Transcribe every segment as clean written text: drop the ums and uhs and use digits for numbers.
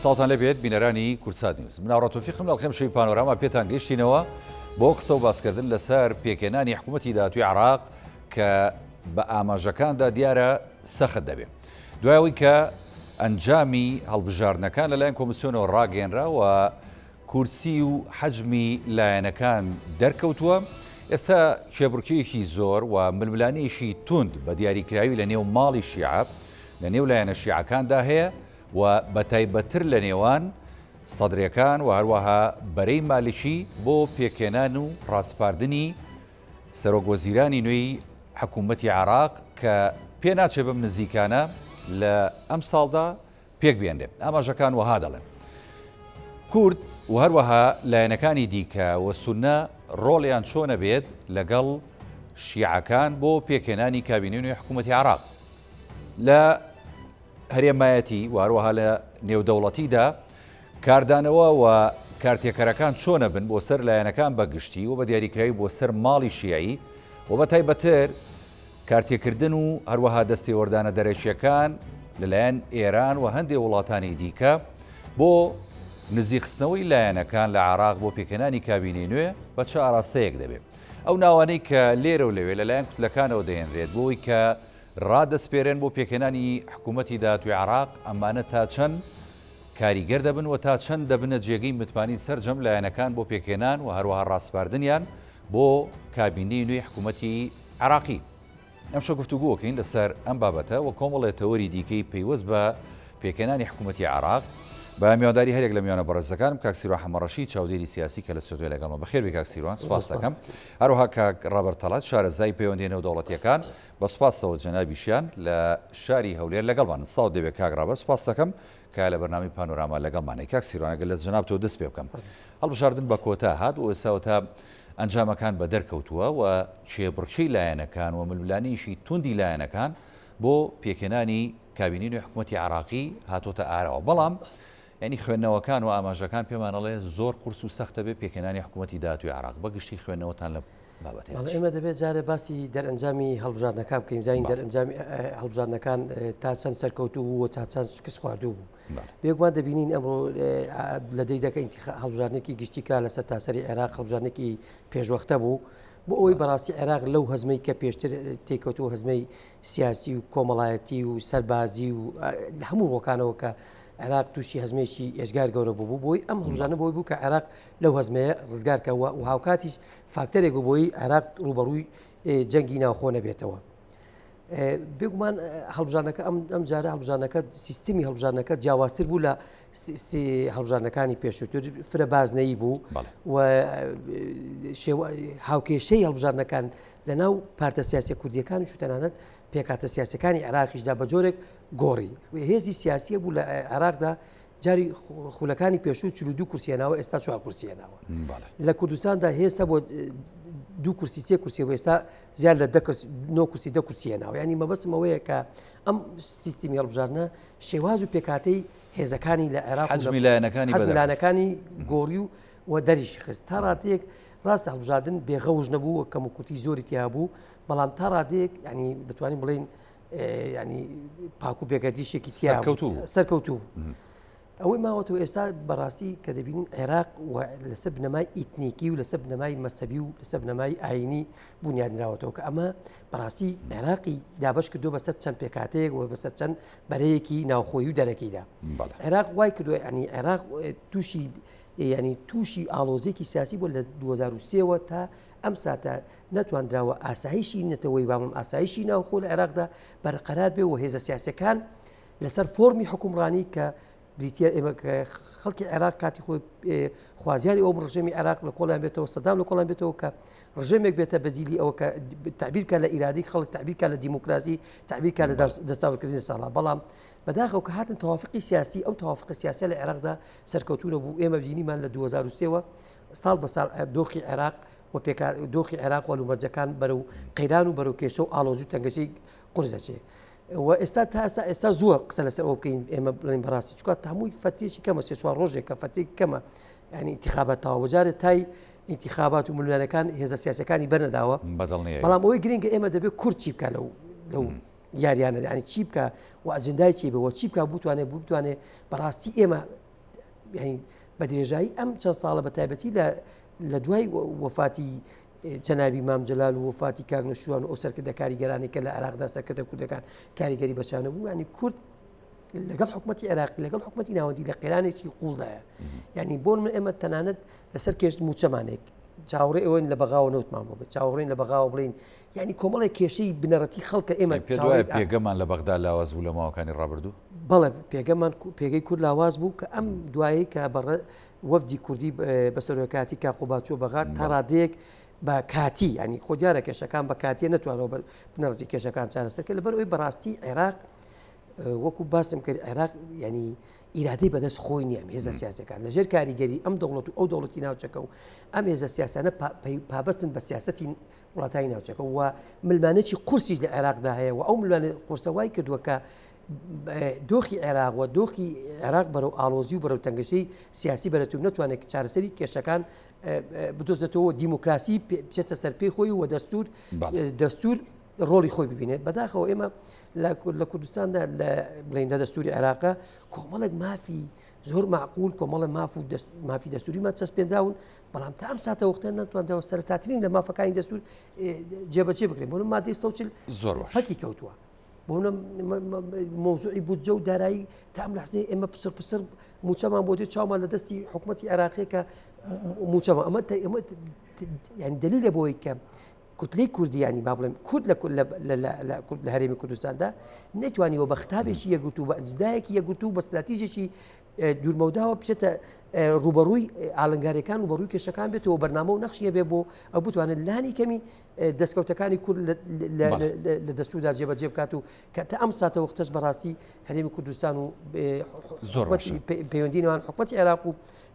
سڵاوتان لێبێت بینەرانی کوردسات نیوز من ئاوڕا تۆفیقم لە ئەڵقەی شەوی پانۆراما پێتان گەیشتینەوە بۆ قسە و باسکردن لەسەر پێکهێنانی حکوومەتی داهاتووی عێراق کە بە ئاماژەکاندا دیارە سەخت دەبێت دوای ئەوەی کە ئەنجامی هەڵبژاردنەکان لەلایەن کۆمیسیۆنەوە ڕاگەیەنرا و کورسی و حەجمی لایەنەکان دەرکەوتووە، ئێستا کێبڕکێیەکی زۆر و ململانێیەکی توند بە دیاریکراوی لە نێو ماڵی شیعە لە نێو لایەنە شیعەکاندا هەیە و بە تایبەتتر لە نێوان سەدرەکان و هەروەها بەرەی مالکی بۆ پێکهێنان و ڕاسپاردنی سەرۆک وەزیرانی نوێی حکوومەتی عێراق کە پێناچێ بەم نزیکانە لە ئەمساڵدا پێک بێنرێ. ئاماژەکان وەها دەڵێن، کورد و هەروەها لایەنەکانی دیکە و سوننە ڕۆڵیان چۆنە بێت لەگەڵ شیعەکان بۆ پێکهێنانی کابینەی نوێی حکوومەتی عێراق لە هەرێمایەتی و هەروەها لە نێودەوڵەتیدا کاردانەوە و کارتێکەرەکان چۆنە بن بۆ سەر لایەنەکان بە گشتی و بە دیاریکراوی بۆ سەر ماڵی شیعی و بە تایبەتر کارتێکردن و هەروەها دەستێوەردانە دەرەکییەکان لەلایەن ئێران و هەندێ وڵاتانی دیکە بۆ نزیکخستنەوەی لایەنەکان لە عێراق بۆ پێکهێنانی کابینەی نوێ بە چ ئاراستەیەک دەبێت؟ ئەو ناوانەی کە لێرە و لەوێ لەلایەن کوتلەکانەوە دەهێنرێت بۆ ئەوەی کە ڕادەسپێرێن بۆ پێکهێنانی حکوومەتی داهاتووی عێراق ئەمانە تا چەند کاریگەر دەبن و تا چەند دەبنە جێگەی متمانەی سەرجەم لایەنەکان بۆ پێکهێنان و هەروەها ڕاسپاردنیان بۆ کابینەی نوێی حکوومەتی عێراقی. ئەمشەو گفتوگۆکەین لەسەر ئەم بابەتە و کۆمەڵێ تەوەری دیکەی پەیوەست بە پێکهێنانی حکوومەتی عێراق بە میوانداری هەرێک لە میوانە بەڕێزەکانم کاک سیروان حەمەڕەشی چاودێری سیاسی کە لە ستۆدیۆ لەگەڵمە. بەخێربێی کاک سیروان، سوپاست دەکەم. هەروەها کاک ڕابەر تەڵعەت شارەزای پەیوەندییە نێودەوڵەتییەکان بە سوپاسەوە جەنابیشیان لە شاری هەولێر لەگەڵمانن. سڵاوت لێبێ کاک ڕابەر، سوپاست دەکەم کە لە بەرنامەی پانۆراما لەگەڵمانی. کاک سیروان ئەگەر لە جەنابتەوە دەست پێ بکەم، هەڵبژاردن بە کۆتا هات و ئێستا تا ئەنجامەکان بەدەر کەوتووە و کێبڕکێی لایەنەکان و ململانێیەکی توندی لایەنەکان بۆ پێکهێنانی کابینەی نوێی حکوومەتی عێراقی هاتۆتە ئاراوە، بەڵام یانی خوێندنەوەکان و ئاماژەکان پێمان ئەڵێ زۆر قورس و سەختە بێ پێکهێنانی حکوومەتی داهاتووی عێراق. بە گشتی خوێندنەوەتان لە بابەتەیە بەڵێ، ئێمە دەبێت جارێ باسی دەرئەنجامی هەڵبژاردنەکان بکەین، بزانین دەرئەنجامی هەڵبژاردنەکان تا چەند سەرکەوتوو بوو و تا چەند شکست خواردوو بوو. بێگومان دەبینین ئەمڕۆ لە دەی دەکە هەڵبژاردنێکی گشتی کرا لە سەرتاسەری عێراق، هەڵبژاردنێکی پێشوەختە بوو بۆ ئەوەی بەڕاستی عێراق لەو هەزمەی کە پێشتر تێکەوتوو هەزمەی سیاسی و کۆمەڵایەتی و سەربازی و لە هەموو ڕۆکانەوە کە عێراق تووشی هەزمێکی ئێجگار گەورە بوو بۆی ئەم هەڵبژاردنە بۆی بوو کە عێراق لەو هەزمەیە ڕزگارکەوە و هاوکاتیش فاکتەرێک بوو بۆی عێراق ڕووبەڕووی جەنگی ناوخۆ نەبێتەوە. بێگومان هەڵبژاردنەکە ئەم ئەم جارە هەڵبژاردنەکە سیستمی هەڵبژاردنەکە جیاوازتر بوو لە هەڵبژاردنەکانی پێشووتر فرە بازنەیی بوو و هاوکێشەی هەڵبژاردنەکان لە ناو پارتە سیاسیە کوردیەکان و تەنانەت پێکاتە سیاسەکانی عێراقیشدا بە جۆرێک گۆڕی هێزی سیاسیە بوو لە عێراقدا جاری خولەکانی پێشوو 42 کورسی هێناوە ئێستا چوار کورسی هێناوە لە کوردستاندا هێستا بۆ دوو کورسی سێ کورسی و ئێستا زیاد لە نۆ کورسی دە کورسی هێناوە ینی مەبەستم ئەوەیە کە ئەم سیستمی هەڵبژاردنە شێواز و پێکاتەی هێزەکانی لە عێراق حەجمی لایەنەکانی لایەنەکانی گۆڕی و و دەریشی خست تا ڕادەیەک ڕاستە هەڵبژاردن بێغەوش نەبوو و کەم و کورتی زۆری تیا بوو بەڵام تا ڕادەیەک ینی بتوانین بڵین ینی پاک و بێگەردیشێکی سەرکەوتوو سەرکەوتوو ئەوەی ماوەتەوە ئێستا بەڕاستی کە دەبینین عێراق لەسەر بنەمای ئیتنیکی و لەسەر بنەمای مەسەبی و لەسەر بنەمای ئاینی بونیادنراوەتەوە کە ئەمە بەڕاستی عێراقی دابش کردو بەسەر چەند پێکاتەیەک و بەسەر چەند بەرەیەکی ناوخۆی و دەرەکیدا عێراق وای کردو ینی عێراق تووشی ینی تووشی ئاڵۆزێکی سیاسی بوو لە 2023ەوە تا ئەم ساتە نەتواندراوە ئاسایشی نەتەوەی بامم ئاسایشی ناوخۆ لە عێراقدا بەرقەرار بێ و هێزە سیاسەکان لەسەر فۆرمی حکومڕانی کە بریتە ئێمە خەڵکی عێراق کاتی خۆی خوازیاری ئەو ڕژێمی عێراق لە کۆڵیان بێتەوە سەدام لە کۆڵیان بێتەوە کە ڕژێمێک بێتە بەدیلی ئەوە کە تعبیرکە لە ئیرادی خەڵک تعبیرکە لە دیموکراسی تعبیرکە لە دەستاوکردنی ساڵا بەڵام بەداخەوە کە هاتن توافقی سیاسی ئەو توافق سیاسی لە عێراقدا سەرکەوتوونە بوو ئێمە بینیمان لە 2023ەوە ساڵ بە ساڵ دۆخی عێراق و پێکا دۆخی عێراق و هەلومەرجەکان بەرەو قەیران و بەرەو کێشە و ئاڵۆزی و تەنگەشەی قورس دەچێ و ئێستا تا ئێستا ئێستا زووە قسە لەسەر ئەوە بکەین ئێمە بڵێن بەڕاستی چکات هەمووی فەترێکی کەمە سێ چوار ڕۆژێک کە فەترێکی کەمە یعنی انتخابات تەواو جارێ تای انتخابات و ململانەکان هێزە سیاسەکانی بەرنەداوە بەدڵنیایی بەڵام ئەوەی گرنگە ئێمە دەبێت کورد چی بکە لەو لەو یاریانە یعنی چی بکە و ئەجندای چی بێ و چی بکە بتوانێت بتوانێت بەڕاستی ئێمە یعنی بە درێژایی ئەم چەند ساڵە بە تایبەتی لە لە دوای وەفاتی جەنابی مام جەلال و وەفاتی کاک نەوشیروان و ئەو سەرکردە کاریگەرانەی کە لە عێراقدا سەرکردە کوردەکان کاریگەری بەچانە بوو ینی کورد لەگەڵ حکوومەتتی عێراق لەگەڵ حکوومەتتی ناوەندی لە قەیرانێکی قوڵدایە یعنی بۆن من ئێمە تەنانەت لەسەر کێشت موچەمانێک چاوەڕێ ئەوەین لە بەغاوە نەوتمان بۆ بێت چاوەڕێن لە بەغاوە بڵین یعنی کۆمەڵێک کێشەی بنەڕەتی خەڵکە ئێمە پێ دوای پێگەمان لە بەغدا لاواز بوو لە ماوەکانی ڕابردوو بەڵێ پێگەمان پێگەی کورد لاواز بوو کە ئەم دوایی کە بەڕ وەفدی کوردی بە سەرۆکاتی کاک قوباد چووە بەغا تا ڕادەیەک بە کاتی ینی خۆ دیارە کێشەکان بە کاتیە نەتوانەوە بە بنەڕەتی کێشەکان چارەسەر کرد لەبەر ئەوەی بەڕاستی عێراق وەکو باسم کرد عێراق ینی ئیرادەی بەدەست خۆی نییە هێزە سیاسەکان لەژێر کاریگەری ئەم دەوڵەت و ئەو دەوڵەتی ناوچەکە و ئەم هێزە سیاسانە پابەستن بە سیاستی وڵاتانی ناوچەکە و ملمانێکی قورسیش لە عێراقدا هەیە و ئەو ملمانێ قورسە وای کردووە کە دۆخی عێراق و دۆخی عێراق بەرەو ئاڵۆزی و بەرەو تەنگەشەی سیاسی بەرەت و نەتوانێت چارەسەری کێشەکان بدۆزێتەوە دیموکراسی بچێتە سەر پێی خۆی و دەستور دەستور ڕۆڵی خۆی ببینێت بەداخەوە ئێمە لە کوردستاندا لە بڵین لە دەستوری عێراقە کۆمەڵێک مافی زۆر معقول کۆمەڵە ماف و مافی دەستوریمان چەسپێنراون بەڵام تا ئەم ساتە وەختە نەتوانراوە سەرتاترین لە مافەکانی دەستور جێبەجێ بکرێن بۆ مادەی 140 زۆر باش پەکی کەوتووە بۆ مۆزوعی بودجە و دارایی تا ئەم لەحزەیە ئێمە پسر پسر موچەمان بۆ دێت چاومان لە دەستی حکوومەتتی عێراقی کە موچەمە ئەمە ئەمە یعنی دلیلە بۆی کە کوتلەی کوردی ینی با بڵێم کورد لە کورد لە هەرێمی کوردستاندا نەتوانیوە بە ختابێکی یەکگرتوو بە ئەجدایەکی یەکگرتوو بە استراتیژێکی دوورمەوداوە بچێتە ڕوبەڕووی ئالنگاریەکان و بەڕووی کێشەکان بێتەوە بەرنامە و نەخشیە بێ بۆ ئەو بتوانێت لانی کەمی دەستکەوتەکانی کورد لە دەستوردا جێبەجێ بکات و کە تا ئەم ساتە وەختەش بەڕاستی هەرێمی کوردستان و زۆر پەیوەندی نێوان حکوومەتی عێراق و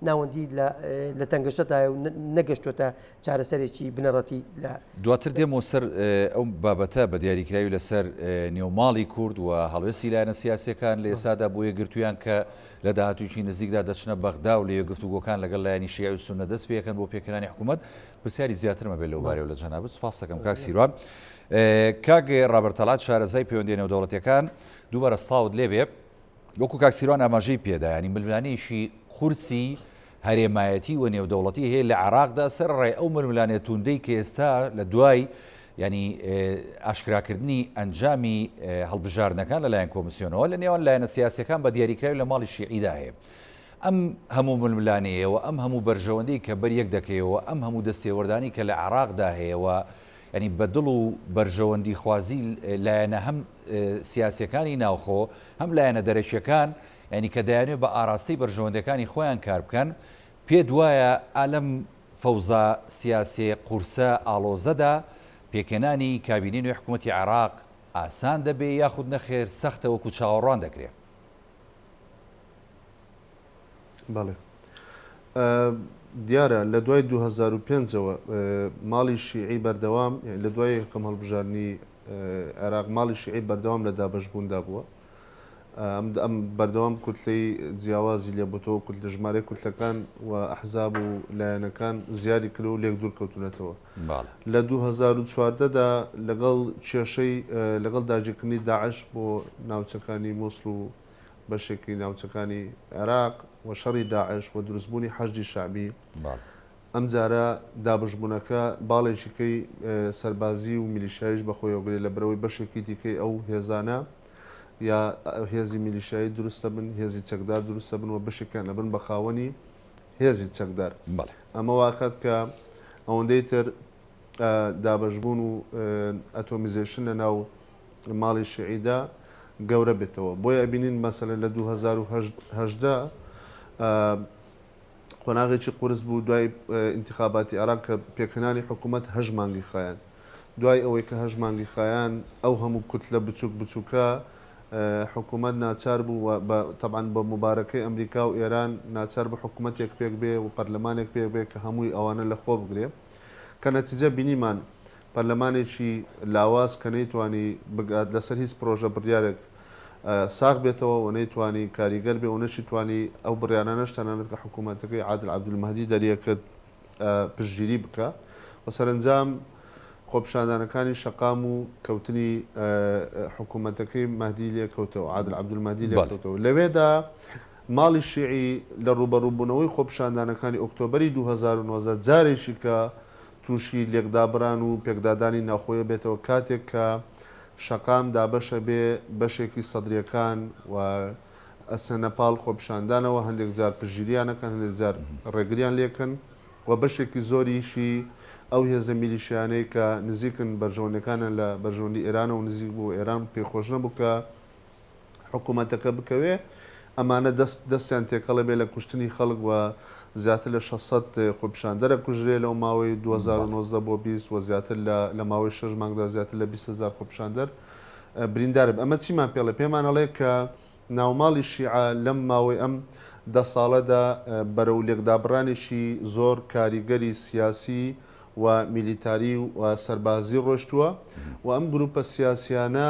ناوەندی لە تەنگەشەدایە و نەگەشتۆتە چارەسەرێکی بنەڕەتی لە دواتر دێمەوە سەر ئەو بابەتە بە دیاریکراوی لەسەر نێوماڵی کورد و هەڵوێستی لایەنە سیاسیەکان لە ئێستادا بۆ یەکگرتوویان کە لە داهاتوویی نزیکدا دەچنە بەغدا و لە یەکگفتوگۆکان لەگەڵ لایەنی شیعی و سوننە دەست پێکەن بۆ پێکهێنانی حکوومەت پرسیاری زیاترم هەبێت لەو بارەیەوە لە جەنابت سوپاس دەکەم کاک سیروان. کاک ڕابەر تەڵعەت شارەزای پەیوەندیە نێودەوڵەتیەکان دووبارە سڵاوت لێبێ وەکو کاک سیروان ئاماژەی پێدا ینی ململانێیەکی قورسی هەرێمایەتی و نێودەوڵەتی هەیە لە عێراقدا سەرەڕای ئەو ململانێ توندەی کە ئێستا لە دوای ینی ئاشکراکردنی ئەنجامی هەڵبژاردنەکان لەلایەن کۆمیسیۆنەوە لە نێوان لایەنە سیاسەکان بە دیاریکراوی لە ماڵی شیعیدا هەیە ئەم هەموو ململانێیە و ئەم هەموو بەرژەوەندیی کە بەر یەک دەکەوێ و ئەم هەموو دەستێوەردانەی کە لە عێراقدا هەیە و یانی بە دڵ و بەرژەوەندیخوازی لایەنە هەم سیاسییەکانی ناوخۆ هەم لایەنە دەرەکییەکان یانی کە دەیانەوێ بە ئاراستەی بەرژەوەندییەکانی خۆیان کار بکەن پێت وایە ئا لەم فەوزا سیاسییە قورسە ئاڵۆزەدا پێکهێنانی کابینەی نوێی حکوومەتی عێراق ئاسان دەبێ یاخود نەخێر سەختە وەکوو چاوەڕوان دەکرێ؟ بەڵێ دیارە لە دوای 2005ەوە ماڵی شیعی بەردەوام لە دوای یەکەم هەڵبژاردنی عێراق ماڵی شیعی بەردەوام لە دابەشبووندا بووە ئەم بەردەوام کوتلەی جیاوازی لێ بۆتەوە کوتلە ژمارەی کوتلەکان و ئەحزاب و لایەنەکان زیادی کرد و لێک دوور کەوتونەتەوە لە 2014 دا لەگەڵ کێشەی لەگەڵ داگیرکردنی داعش بۆ ناوچەکانی مووسڵ و بەشێکی ناوچەکانی عێراق و شەڕی داعش و دروستبوونی حەشدی شەعبی، ئەمجارە دابەشبوونەکە باڵێکی کەی سەربازی و میلیشیاییش بەخۆیەوە گرێ لەبەرئەوەی بەشێکی دیکەی ئەو هێزانە یا هێزی میلیشیایی دروست دەبن، هێزی چەکدار دروست دەبن و بەشێکیان ئەبن بە خاوەنی هێزی چەکدار. ئەمە واکات کە ئەوەندەی تر دابەشبوون و atomization لەناو ماڵی شیعیدا گەورە بێتەوە. بۆیە ئەبینین مەسەلەن لە 2018 قۆناغێکی قورس بوو دوای ئینتخاباتی عێراق کە پێکهێنانی حکوومەت هەشت مانگی خایاند. دوای ئەوەی کە هەشت مانگی خایان ئەو هەموو کوتلە بچووک بچووکە حکوومەت ناچار بوو و بە تەبعەن بە موبارەکەی ئەمریکا و ئێران ناچار بوو حکوومەتێک پێک بێ و پەرلەمانێک پێک بێ کە هەمووی ئەوانە لە خۆ بگرێ کە نەتیجە بینیمان پەرلەمانێکی لاواز کە نەیتوانی بگات لەسەر هیچ پرۆژە بڕیارێک ساغ بێتەوە و نەیتوانی کاریگەر بێ و نەشیتوانی ئەو بڕیارانەش تەنانەت کە حکوومەتەکەی عادل عەبدولمەهدی دەریەکرد پشتگیری بکا و سەرەنجام خۆپیشاندانەکانی شەقام و کەوتنی حکوومەتەکەی مەهدی لێکەوتەوە عادل عەبدولمەهدی لێکەوتەوە لەوێدا. ماڵی شیعی لە ڕووبەڕووبوونەوەی خۆپیشاندانەکانی ئۆکتۆبەری 2019 جارێکی کە تووشی لێکدابڕان و پێکدادانی ناوخۆیە بێتەوە کاتێک کە شەقام دابەشە بێ بەشێکی سەدریەکان و ئەچنە پاڵ خۆپیشاندانەوە هەندێک جار پشتگیریان ئەکەن هەندێک جار ڕێگریان لێکەن و بەشێکی زۆریشی ئەو هێزە میلیشیانەی کە نزیکن بەرژەوەندەکانیان لە بەرژەوەندی ئێرانەوە نزیک بوو ئێران پێخۆش نەبوو کە حکوومەتەکە بکەوێ ئەمانە دەست دەستیان تێکەڵە بێ لە کوشتنی خەڵک و زیاتر لە 600 خۆپیشاندەرە کوژرێ لەو ماوەی 2019 بۆ 20 و زیاتر لە لە ماوەی شەش مانگدا زیاتر لە 20 هەزار خۆپیشاندەر بریندار ئەمە چیمان پێڵێ پێمان ئەڵێ کە ناوماڵی شیعە لەم ماوەی ئەم دە ساڵەدا بەرەو لێکدابڕانێکی زۆر کاریگەری سیاسی و میلیتاری و سەربازی ڕۆشتووە و ئەم گروپە سیاسیانە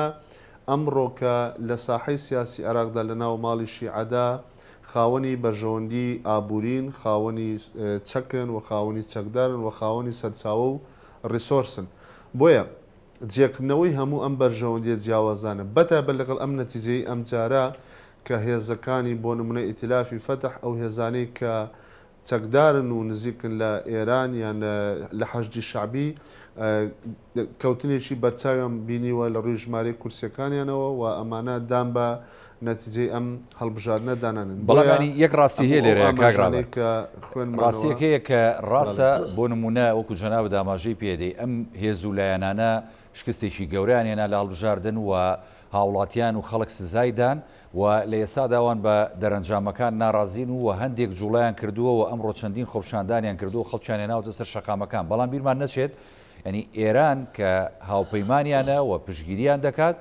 ئەمڕۆکە لە ساحەی سیاسی عێراقدا لە ناو ماڵی شیعەدا خاوەنی بەرژەوەندی ئابوورین، خاوەنی چەکن و خاوەنی چەکدارن و خاوەنی سەرچاوە و resource ن. بۆیە جێکردنەوەی هەموو ئەم بەرژەوەندیە جیاوازانە بەتایبەت لەگەڵ ئەم نەتیجەی ئەمجارە کە هێزەکانی بۆ نمونە ئیتیلافی فەتح ئەو هێزانەی کە چەکدارن و نزیکن لە ئێران یان لە حەشدی شەعبی کەوتنێکی بەرچاویان بینیوە لە ڕووی ژمارەی کورسیەکانیانەوە و ئەمانە دان بە نەتیجەی ئەم هەڵبژاردنە دانانن. بەڵام بۆیە یانی یەک ڕاستی هەموو هەیە ئەو لێرەیە کاک ئاماژانەی ڕابەر، کە خوێنمانەوە ڕاستیەک هەیە کە بەڵێ. ڕاستە بۆ نموونە وەکو جەنابت ئاماژەی پێدەی ئەم هێز و لایەنانە شکستێکی گەورەیان هێنا لە هەڵبژاردن و هاوڵاتیان و خەڵک سزای دان و لە ئێستادا ئەوان بە دەرەنجامەکان ناڕازین و هەندێک جوڵەیان کردووە و ئەمڕۆ چەندین خۆپیشاندانیان کردووە و خەڵکیان هێناوەتە سەر شەقامەکان بەڵام بیرمان نەچێت یانی ئێران کە هاوپەیمانیانە و پشتگیریان دەکات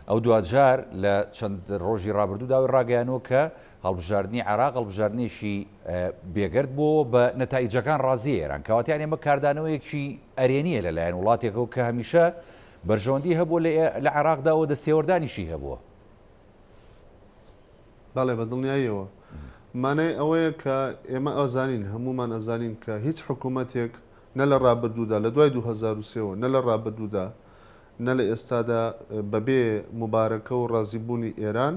ئەو دواجار لە چەند ڕۆژی ڕابردوودا ئەوەی ڕاگەیانووە کە هەڵبژاردنی عێراق هەڵبژاردنێکی بێگەرد بووە و بە نەتائیجەکان ڕازییە ئێران. کەواتە یانی ئەمە کاردانەوەیەکی ئەرێنییە لە لایەن وڵاتێکەوە کە هەمیشە بەرژەوەندی هەبووە لە عێراقدا و دەستێوەردانیشی هەبووە. بەڵێ بە دڵنیاییەوە. مانای ئەوەیە کە ئێمە ئەزانین، هەموومان ئەزانین کە هیچ حکوومەتێک نە لە ڕابردوودا لە دوای 2003 وە نە لە ڕابردوودا نە لە ئێستادا بەبێ موبارەکە و ڕازیبوونی ئێران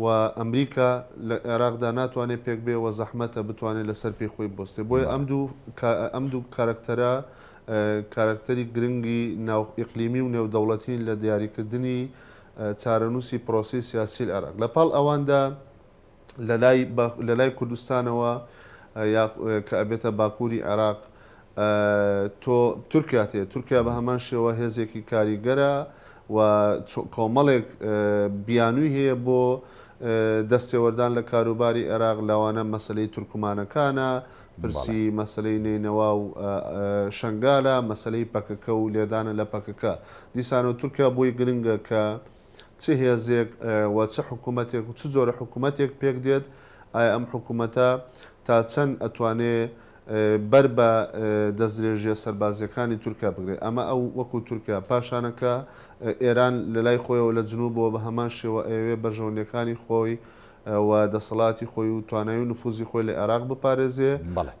و ئەمریکا لە عێراقدا ناتوانێ پێک بێ و زەحمەتە بتوانێ لەسەر پێی خۆی بوەستێ. بۆیە ئەم دوو ئەم دوو کارەکتەرە کارەکتەری گرنگی ناو ئیقلیمی و نێودەوڵەتین لە دیاریکردنی چارەنووسی پرۆسەی سیاسی عێراق. لە پاڵ ئەواندا لەلای لەلای کوردستانەوە یا کە ئەبێتە باکووری عێراق تۆ تورکیا تێ تورکیا بە هەمان شێوە هێزێکی کاریگەرە و کۆمەڵێک بیانووی هەیە بۆ دەستێوەردان لە کاروباری عێراق لەوانە مەسلەی تورکمانەکانە پرسی مەسلەی نەینەوا و شنگالە مەسلەی پەکەکە و لێدانە لە پەکەکە دیسانەوە تورکیا بۆی گرنگە کە چ هێزێک و چ حکوومەتێک و چ جۆرە حکوومەتێک پێک دێت، ئایا ئەم حکوومەتە تا چەند ئەتوانێ بەر بە دەستدرێژییە سەربازییەکانی تورکیا بگرێت؟ ئەمە ئەو وەکوو تورکیا. پاشانە کە ئێران لە لای خۆیەوە لە جنووبەوە بە هەمان شێوە ئەیەوێ بەرژەوەندییەکانی خۆی و دەسەڵاتی خۆی و توانایی و نفووزی خۆی لە عێراق بپارێزێ.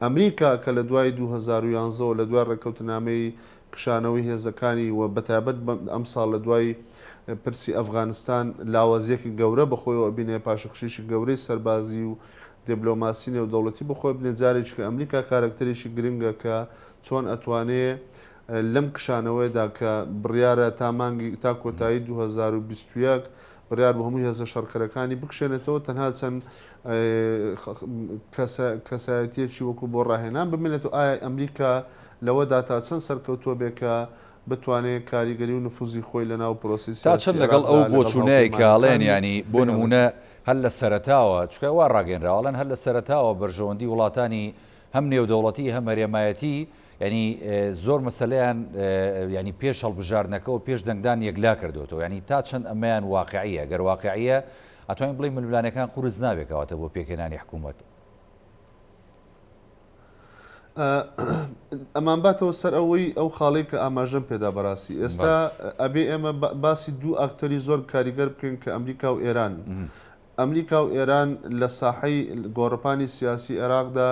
ئەمریکا کە لە دوای 2011 وە لە دوای ڕێککەوتنامەی کشانەوەی هێزەکانی و بەتایبەت ئەمساڵ لە دوای پرسی ئەفغانستان لاوازییەکی گەورە بەخۆیەوە ئەبینێ، پاشەکشەیەکی گەورەی سەربازی و دبلۆماسی نێودەوڵەتی بەخۆی بنێ، جارێکی کە ئەمریکا کارەکتەرێکی گرنگە کە چۆن ئەتوانێ لەم کشانەوەیەدا کە بڕیارە تا مانگی تا کۆتایی 2021 بڕیار بۆ هەموو هێزە شەڕکەرەکانی بکشێنێتەوە تەنها چەند کەسایەتیەکی وەکو بۆ ڕاهێنان بمێنێت و ئایا ئەمریکا لەوەدا تا چەند سەرکەوتووە بێ کە بتوانێ کاریگەری و نفوزی خۆی لە ناو پرۆسەی تا چەند سیاسی لەگەڵ ئەو عێراقدا لەگەڵ بۆچوونەی کە ئەڵێن هاوپەیمانەکانی یانی بۆ نموونە بهێڵێتەوە. هەر لە سەرەتاوە چونکە وا ڕاگەیەنراوە ئەڵێن هەر لە سەرەتاوە بەرژەوەندی وڵاتانی هەم نێودەوڵەتی هەم هەرێمایەتی یانی زۆر مەسەلەیان یانی پێش هەڵبژاردنەکە و پێش دەنگدان یەکلا کردۆتەوە یانی تا چەند ئەمەیان واقعیە گەر واقعیە ئەتوانین بڵێین ململانێکان قورس نابێ کەواتە بۆ پێکهێنانی حکوومەت. ئەمانباتەوە سەر ئەوەی ئەو خاڵەی کە ئاماژەم پێدا بەڕاستی ئێستا ئەبێ ئێمە باسی دوو ئاکتەری زۆر کاریگەر بکەین کە ئەمریکا و ئێران ئەمریکا و ئێران لە ساحەی گۆڕەپانی سیاسی عێراقدا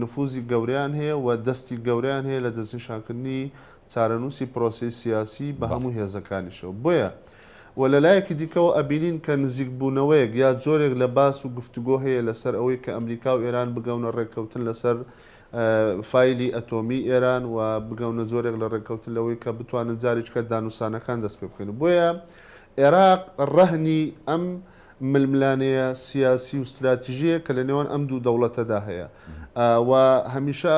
نفوزی گەورەیان هەیە و دەستی گەورەیان هەیە لە دەستنیشانکردنی چارەنووسی پرۆسەی سیاسی بە هەموو هێزەکانیشەوە بۆیە. و لە لایەکی دیکەوە ئەبینین کە نزیکبوونەوەیەک یا جۆرێک لە باس و گفتوگۆ هەیە لەسەر ئەوەی کە ئەمریکا و ئێران بگەونە ڕێککەوتن لەسەر فایلی ئەتۆمی ئێران و بگەونە جۆرێک لە ڕێککەوتن لەوەی کە بتوانن جارێکیکە دانوسانەکان دەست پێ بکەن. بۆیە عێراق ڕەهنی ئەم ململانێیە سیاسی و ستراتیژییە کە لە نێوان ئەم دوو دەوڵەتەدا هەیە و هەمیشە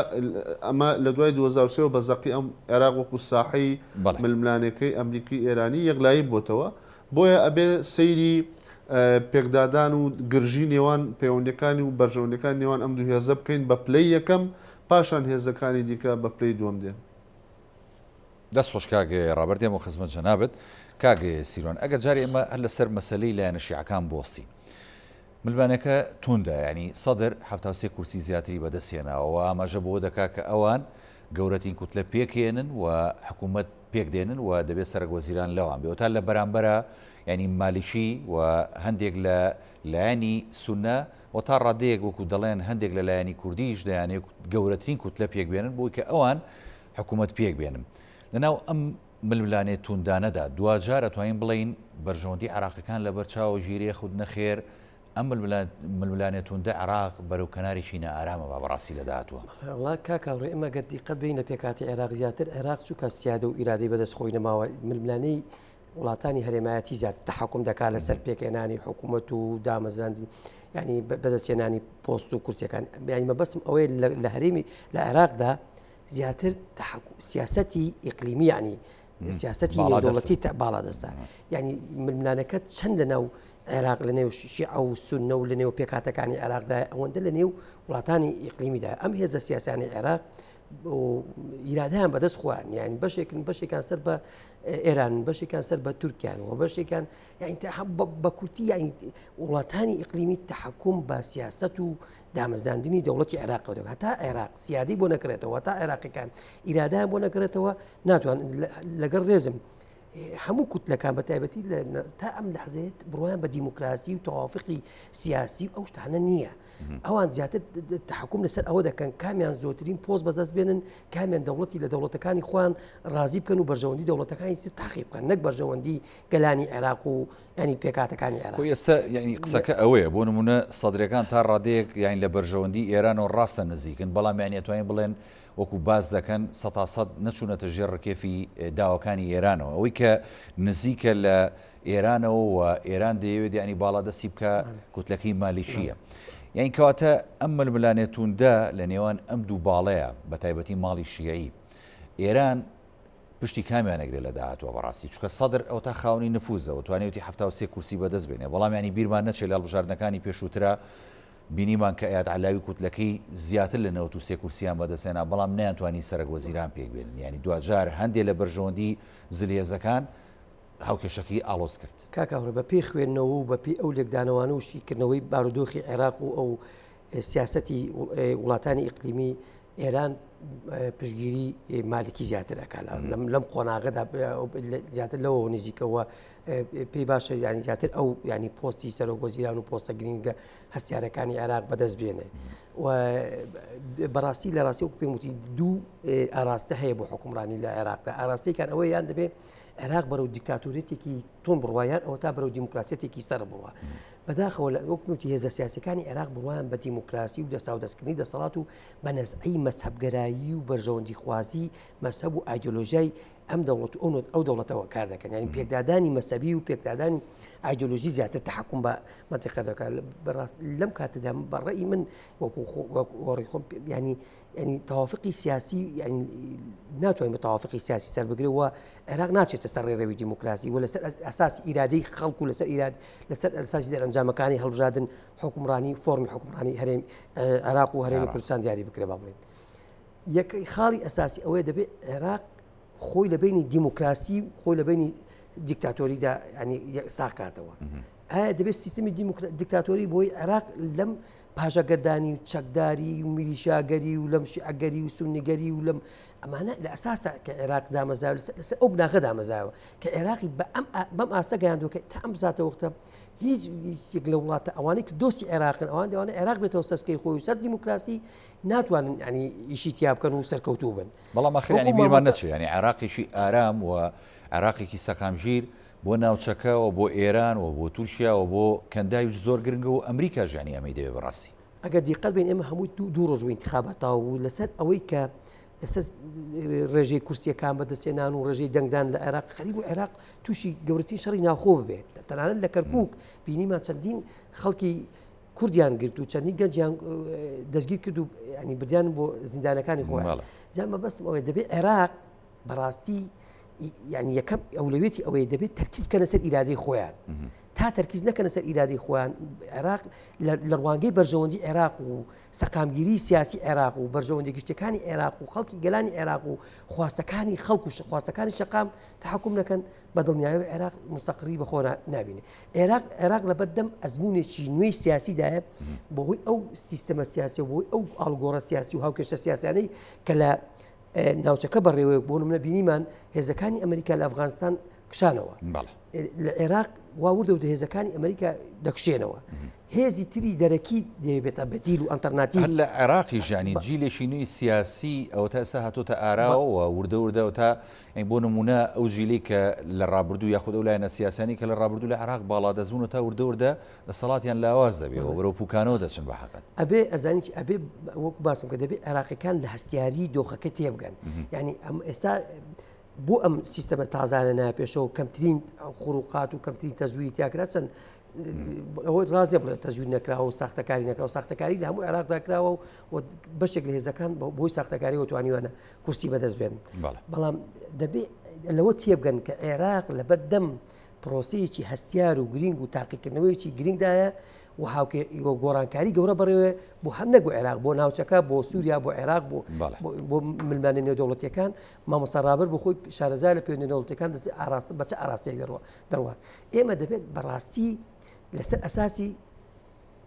ئەمە لە دوای 2003 وە بە زەقی ئەم عێراق وەکو ساحەی ململانێکەی ئەمریکی ئێرانی یەکلایی بۆتەوە بۆیە ئەبێ سەیری پێکدادان و گرژی نێوان پەیوەندیەکانی و بەرژەوەندیەکانی نێوان ئەم دوو هێزە بکەین بە پلەی یەکەم پاشان هێزەکانی دیکە بە پلەی دووەم دێن. دەست خۆش کاک ڕابەر دێمەوە خزمەت جەنابت کاک سیروان ئەگەر جارێ ئێمە هەر لەسەر مەسەلەی لایەنە شیعەکان بوەستین ململانێکە توندە یعنی سەدر 73 کورسی زیاتری بەدەست هێناوە و ئاماژە بەوە دەکا کە ئەوان گەورەترین کوتلە پێکێنن و حکوومەت پێک دێنن و دەبێت سەرەک وەزیران لەوان بێ و تا لە بەرامبەرە یعنی مالیکی و هەندێک لە لایەنی سونە و تا ڕادەیەک وەکو دەڵێن هەندێک لە لایەنی کوردیش دەیانەوێت گەورەترین کوتلە پێک بێنن بۆی کە ئەوان حکومەت پێک بێنن. لەناو ئەم ململانێ توندانەدا دواجار ئەتوانین بڵێین بەرژەوەندی عێراقیەکان لەبەر چاوە گیرێ خود نەخێر ئەم ململانێ توندە عێراق بەرەو کەنارێکی نائارام ئەبا بەڕاستی لە داهاتووە. وەڵا کاک هاوڕێ ئێمە گەر دیقەت بەین لە پێکهاتەی عێراق زیاتر عێراق چونکە سیادە و ئیرادەی بەدەست خۆی نەماوە ململانێی وڵاتانی هەرێمایەتی زیاتر تەحەکوم دەکات لەسەر پێکهێنانی حکوومەت و دامەزراندنی ینی بەدەستهێنانی پۆست و کورسیەکان یانی مەبەستم ئەوەیە لە هەرێمی لە عێراقدا زیاتر سیاسەتی ئیقلیمی یعنی سیاسەتی نێودەوڵەتی باڵادەستە یعنی ململانەکە چەند لە ناو عێراق لە نێو شیعە و سوننە و لە نێو پێکهاتەکانی عێراقدا ئەوەندە لە نێو وڵاتانی ئیقلیمیدا ئەم هێزە سیاسانی عێراق ئیرادەیان بەدەست خۆیان یان بەشێکن بەشێکان سەر بە ئێران بەشێکان سەر بە تورکیان و بەشێکان بە کورتی یانی وڵاتانی ئیقلیمی تحکم بە سیاست و دامەزراندنی دەوڵەتی عێراقەوە دەکات هەتا عێراق سیادەی بۆ نەکرێتەوە هەتا عێراقیەکان ئیرادەیان بۆ نەکرێتەوە ناتوان لەگەڵ ڕێزم هەموو کوتلەکان بە تایبەتی تا ئەم لەحزەیە بڕوایان بە دیموکراسی و تەوافقی سیاسی و ئەو شتانە نییە ئەوان زیاتر تحکم لەسەر ئەوە دەکەن کامیان زۆرترین پۆست بەدەست بێنن کامیان دەوڵەتی لە دەوڵەتەکانی خۆیان ڕازی بکەن و بەرژەوەندی دەوڵەتەکانی تر تاقی بکەن نەک بەرژەوەندی گەلانی عێراق و ینی پێکهاتەکانی عێراق. خۆ ئێستا یانی قسەکە ئەوەیە بۆ نمونە سەدرەکان تا ڕادەیەک یانی لە بەرژەوەندی ئێرانەوە ڕاستە نزیکن بەڵام یانی ئەتوانین بڵێن وەکو باس دەکەن سەتا سەد نەچوونەتە ژێر ڕکێفی داواکانی ئێرانەوە ئەوەی کە نزیکە لە ئێرانەوە و ئێران دەیەوێت یانی باڵادەستی بکە کوتلەکەی مالیکیە یانی کەواتە ئەم ململانێ توندە لە نێوان ئەم دوو باڵەیە بە تایبەتی ماڵی شیعی ئێران پشتی کامیان ئەگرێ لە داهاتووە بەڕاستی چونکە سەدر ئەوەتا خاوەنی نفوزە و توانیویەتی 73 کورسی بەدەست بێنێ بەڵام یانی بیرمان نەچێ لە هەڵبژاردنەکانی پێشووترا بینیمان کە ئەیاد عەلاوی کوتلەکەی زیاتر لە 93 کورسیان بەدەستهێنا بەڵام نەیانتوانی سەرەک وەزیران پێک بێنن یانی دواجار هەندێ لە بەرژەوەندی زلهێزەکان هاوکێشەکەی ئاڵۆز کرد. کاک هاوڕێ بە پێی خوێندنەوە و بە پێی ئەو لێکدانەوانە و شیکردنەوەی بارودۆخی عێراق و ئەو سیاسەتی وڵاتانی ئیقلیمی ئێران پشگیری مالکی زیاتر ئەکات لەم قۆناغەدا زیاتر لەوە نزیکەوە پێی باشە ینی زیاتر ئەو ینی پۆستی سەرۆک وەزیران و پۆستە گرنگە هەستیارەکانی عێراق بەدەست بێنێ و بەڕاستی لە ڕاستی وەکو پێم وتی دوو ئاراستە هەیە بۆ حکومڕانی لە عێراقدا ئاراستەیەکان ئەوەیە یان دەبێ عێراق بەرەو دیکتاتۆریەتێکی تون بڕوا یان ئەوەتا بەرەو دیموکراسیەتێکی سەر بڕوا. بەداخەوە لە وەک وتی هێزە سیاسیەکانی عێراق بڕوایان بە دیموکراسی و دەستاودەستکردنی دەسەڵات و بە نەزعی مەزهەبگەرایی و بەرژەوەندیخوازی مەزهەب و ئایدۆلۆژیای ئەم دەوڵەت و ئەو ئەو دەوڵەتەوە کار دەکەن یانی پێکدادانی مەزهەبی و پێکدادانی ئایدۆلۆژی زیاتر تەحەکوم بە مەنتیقە دەکات بەڕاست لەم کاتەدا بە ڕەئی من وەکو وەڕی خۆم ینی ینی تەوافقی سیاسی ینی ناتوانین بە تەوافقی سیاسی سەر بگرێ و عێراق ناچێتە سەر ڕێڕەوی دیموکراسی و لەسەر ئەساسی ئیرادەی خەڵک و لەسەر ئیراد لەسەر ئەساسی دەرەنجامەکانی هەڵبژاردن حکومڕانی فۆرمی حکومڕانی هەرێم عێراق و هەرێمی کوردستان دیاری بکرێ با بڵێین یەک خاڵی ئەساسی ئەوەیە دەبێت عێراق خۆی لە بینی دیموکراسی و خۆی لە بینی دیکتاتۆریدا ینی ساکاتەوە ئایا دەبێت سیستمی دیکتاتۆری بۆی عێراق لەم پاشەگەردانی و چەکداری و میلیشیاگەری و لەم شیعەگەری و سوننیگەری و لەم ئەمانە لە ئەساسا کە عێراق دامەزراوە لەسەر ئەو بناغە دامەزراوە کە عێراقی بە ئەم بەم ئاستە گەیاندووە کە تا ئەم ساتەوەختە هیچ یەک لە وڵاتە ئەوانەی کە دۆستی عێراقن ئەوان دەوانە عێراق بێتەوە سەرسکەی خۆی و سەر دیموکراسی ناتوانن ینی ئیشی تیا بکەن و سەرکەوتوو بن بەڵام ئاخر ینی بیرمان نەچێ ینی عێراقێکی ئارام و عێراقێکی سەقامگیر. بۆ ناوچەکە و بۆ ئێران و بۆ تورکیا و بۆ کەنداویش زۆر گرنگە و ئەمریکاش یانی ئەمەی دەوێ بەڕاستی. ئەگەر دیقەت بین ئێمە هەمووی دوو ڕۆژ بوو ئینتخابات تەواو بوو لەسەر ئەوەی کە لەسەر ڕێژەی کورسیەکان بەدەستهێنان و ڕێژەی دەنگدان لە عێراق خەریک بوو عێراق تووشی گەورەترین شەڕی ناوخۆ ببێت تەنانەت لە کەرکک بینیمان چەندین خەڵکی کوردیان گرت و چەندین گەنجیان دەستگیر کرد و ینی بردیان بۆ زیندانەکانی خۆیان جا مەبەستم ئەوەیە دەبێت عێراق بەڕاستی یعنی یەکەم ئەولەوێتی ئەوەیە دەبێت تەرکیز بکەنە سەر ئیرادەی خۆیان تا تەرکیز نەکەنە سەر ئیرادەی خۆیان عێراق لە ڕوانگەی بەرژەوەندی عێراق و سەقامگیری سیاسی عێراق و بەرژەوەندی گشتەکانی عێراق و خەڵکی گەلانی عێراق و خواستەکانی خەڵک و خواستەکانی شەقام تحکم نەکەن بە دڵنیایەوە عێراق مستەقری بەخۆ نابینێ عێراق عێراق لەبەردەم ئەزمونێکی نوێی سیاسیدایە بەهۆی ئەو سیستەمە سیاسی و بۆی ئەو ئاڵگۆڕە سیاسی و هاوکێشە سیاسیانەی کە لە ناوچەکە بەڕێوەیە بۆ نمونە بینیمان هێزەکانی ئەمریکا لە ئەفغانستان کشانەوە لە عێراق وا وردە و هێزەکانی ئەمریکا دەکشێنەوە هێزی تری دەرەکی دەبێتە بەدیل و ئەتەرناتی لە عێراقی ژانی جیلێکی نوێی سیاسی ئەوە تا ئێستا هاتۆتە ئاراوە وردە وردەوە تا بۆ نمونە ئەو جیلی کە لە ڕابردوو یاخود ئەو لایەنە سیاسانی کە لە ڕابردوو لە عێراق باڵادەست بوون و تا وردە وردە دەسەڵاتیان لاواز دەبێ و بەرەو پوکانەوە دەچن بە حەقت. ئەبێ ئەزانی چی ئەبێ وەکو باسم کرد دەبێ عێراقیەکان لە هەستیاری دۆخەکە تێبگەن یعنی ئەم ئێستا بۆ ئەم سیستەمە تازانە ناپێشەوە کەمترین خروقات و کەمترین تەزویری تیاکرا چەند ئەوە ڕاست نیە بڵێ تەزویر نەکراوە و ساختەکاری نەکراوە ساختەکاری لە هەموو عێراقدا کراوە و بەشێک لە هێزەکان بۆی ساختەکاریەوە توانیوانە کورسی بەدەست بێن بەڵام دەبێ لەوە تێبگەن کە عێراق لەبەردەم پرۆسەیەکی هەستیار و گرینگ و تاقیکردنەوەیەکی گرینگدایە و هاوکێ و گۆڕانکاری گەورە بەڕێوێ بۆ هەم نەک بۆ عێراق بۆ ناوچەکە بۆ سووریا بۆ عێراق بۆ بۆ ململانێ نێودەوڵەتیەکان مامۆستا ڕابەر بۆ خۆی شارەزا لە پەیوەندی نێودەوڵەتیەکان دەست ئاراستە بە چ ئاراستەیەک دەڕوا دەڕوات ئێمە دەبێت بەڕاستی لەسەر ئەساسی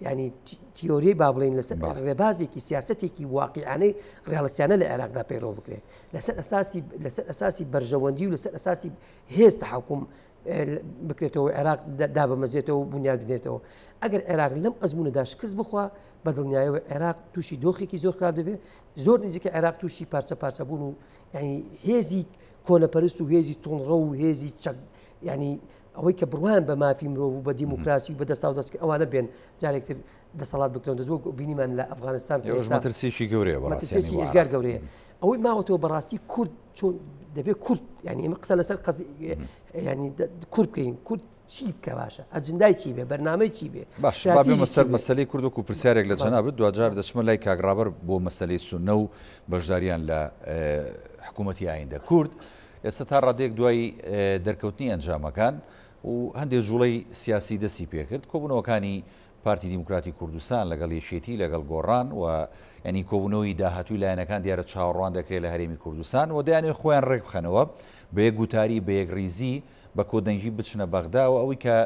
ینی تیۆری با بڵین لەسەر ڕێبازێکی سیاستێکی واقعانەی ڕیالیستیانە لە عێراقدا پەیڕەو بکرێت لەسەر ئەساسی لەسەر ئەساسی بەرژەوەندی و لەسەر ئەساسی هێز تحکم بکرێتەوە عێراق دابمەزرێتەوە و بنیاد بنێتەوە ئەگەر عێراق لەم ئەزمونەدا شکست بخوا بە دڵنیایەوە عێراق تووشی دۆخێکی زۆر خراپ دەبێت زۆر نزیکە عێراق تووشی پارچە پارچە بوون و ینی هێزی کۆنەپەرست و هێزی توندڕە و هێزی چەک ینی ئەوەی کە بڕوان بە مافی مرۆڤ و بە دیموکراسی و بە دەستا و دەست ئەوانە بێن جارێکتر دەسەڵات بکرێن دەست وەک بینیمان لە ئەفغانستان مەترسیی گەورەیە مەترسیی ئێجگار گەورەیە ئەوەی ماوەتەوە بەڕاستی کورد چۆن دەبێت کورد ینی ئێمە قسە لەسەر قەزی ینی کورد بکەین کورد چی بکە باشە ئەجندای چی بێ بەرنامەی چی بێ باش بێمە سەر مەسلەی کورد وەکو پرسیارێک لە جەنابت دواجار دەچمە لای کاک ڕابەر بۆ مەسلەی سوننە و بەشداریان لە حکوومەتی ئایندە کورد ئێستا تا ڕادەیەک دوای دەرکەوتنی ئەنجامەکان و هەندێک جوڵەی سیاسی دەستی پێکرد کۆبوونەوەکانی پارتی دیموکراتی کوردستان لەگەڵ یەکێتی لەگەڵ گۆڕان و یانی کۆبوونەوەی داهاتووی لایەنەکان دیارە چاوەڕوان دەکرێت لە هەرێمی کوردستان و دەیانەوێت خۆیان ڕێکبخەنەوە بە یەک گوتاری بە یەکڕیزی بە کۆدەنگی بچنە بەغدا و ئەوەی کە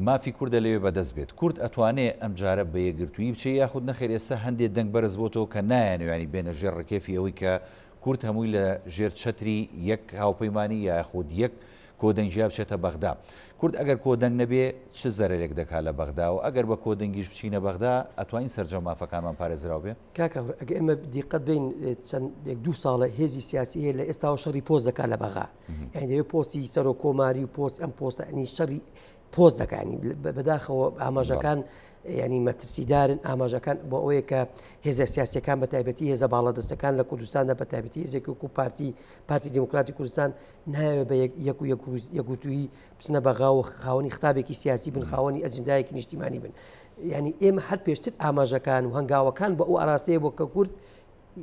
مافی کوردە لەوێ بەدەست بێت کورد ئەتوانێ ئەمجارە بە یەکگرتوویی بچێ یاخود نەخێر ئێستا هەندێ دەنگ بەرز بۆتەوە کە نایانەوێ یانی بێنە ژێر ڕکێفی ئەوەی کە کورد هەمووی لە ژێر چەتری یەک هاوپەیمانی یاخود یەک کۆدەنگیا بچێتە بەغدا. کورد ئەگەر کۆدەنگ نەبێ چ زەرەرێک دەکا لە بەغدا و ئەگەر بە کۆدەنگیش بچینە بەغدا ئەتوانین سەرجەم مافەکانمان پارێزراو بێ؟ کاک هاوڕێ ئەگەر ئێمە دیقەت بەین چەند یەک دوو ساڵە هێزی سیاسی هەیە لە ئێستاوە شەڕی پۆست دەکات لە بەغا یانی دەوێت پۆستی سەرۆک کۆماری و پۆست ئەم پۆستە ئەنی شەڕی پۆست دەکانی بەداخەوە ئاماژەکان ینی مەترسیدارن ئاماژەکان بۆ ئەوەیە کە هێزە سیاسەکان بە تایبەتی هێزە باڵادەستەکان لە کوردستاندا بە تایبەتی هێزێک وەکو پارتی پارتی دیموکراتی کوردستان نایەوێت بە یەک و یەکگرتوویی بچنە بەغا و خاوەنی خطابێکی سیاسی بن خاوەنی ئەجندایەکی نیشتیمانی بن یعنی ئێمە هەر پێشتر ئاماژەکان و هەنگاوەکان بە ئەو ئاراستەیە بۆ کە کورد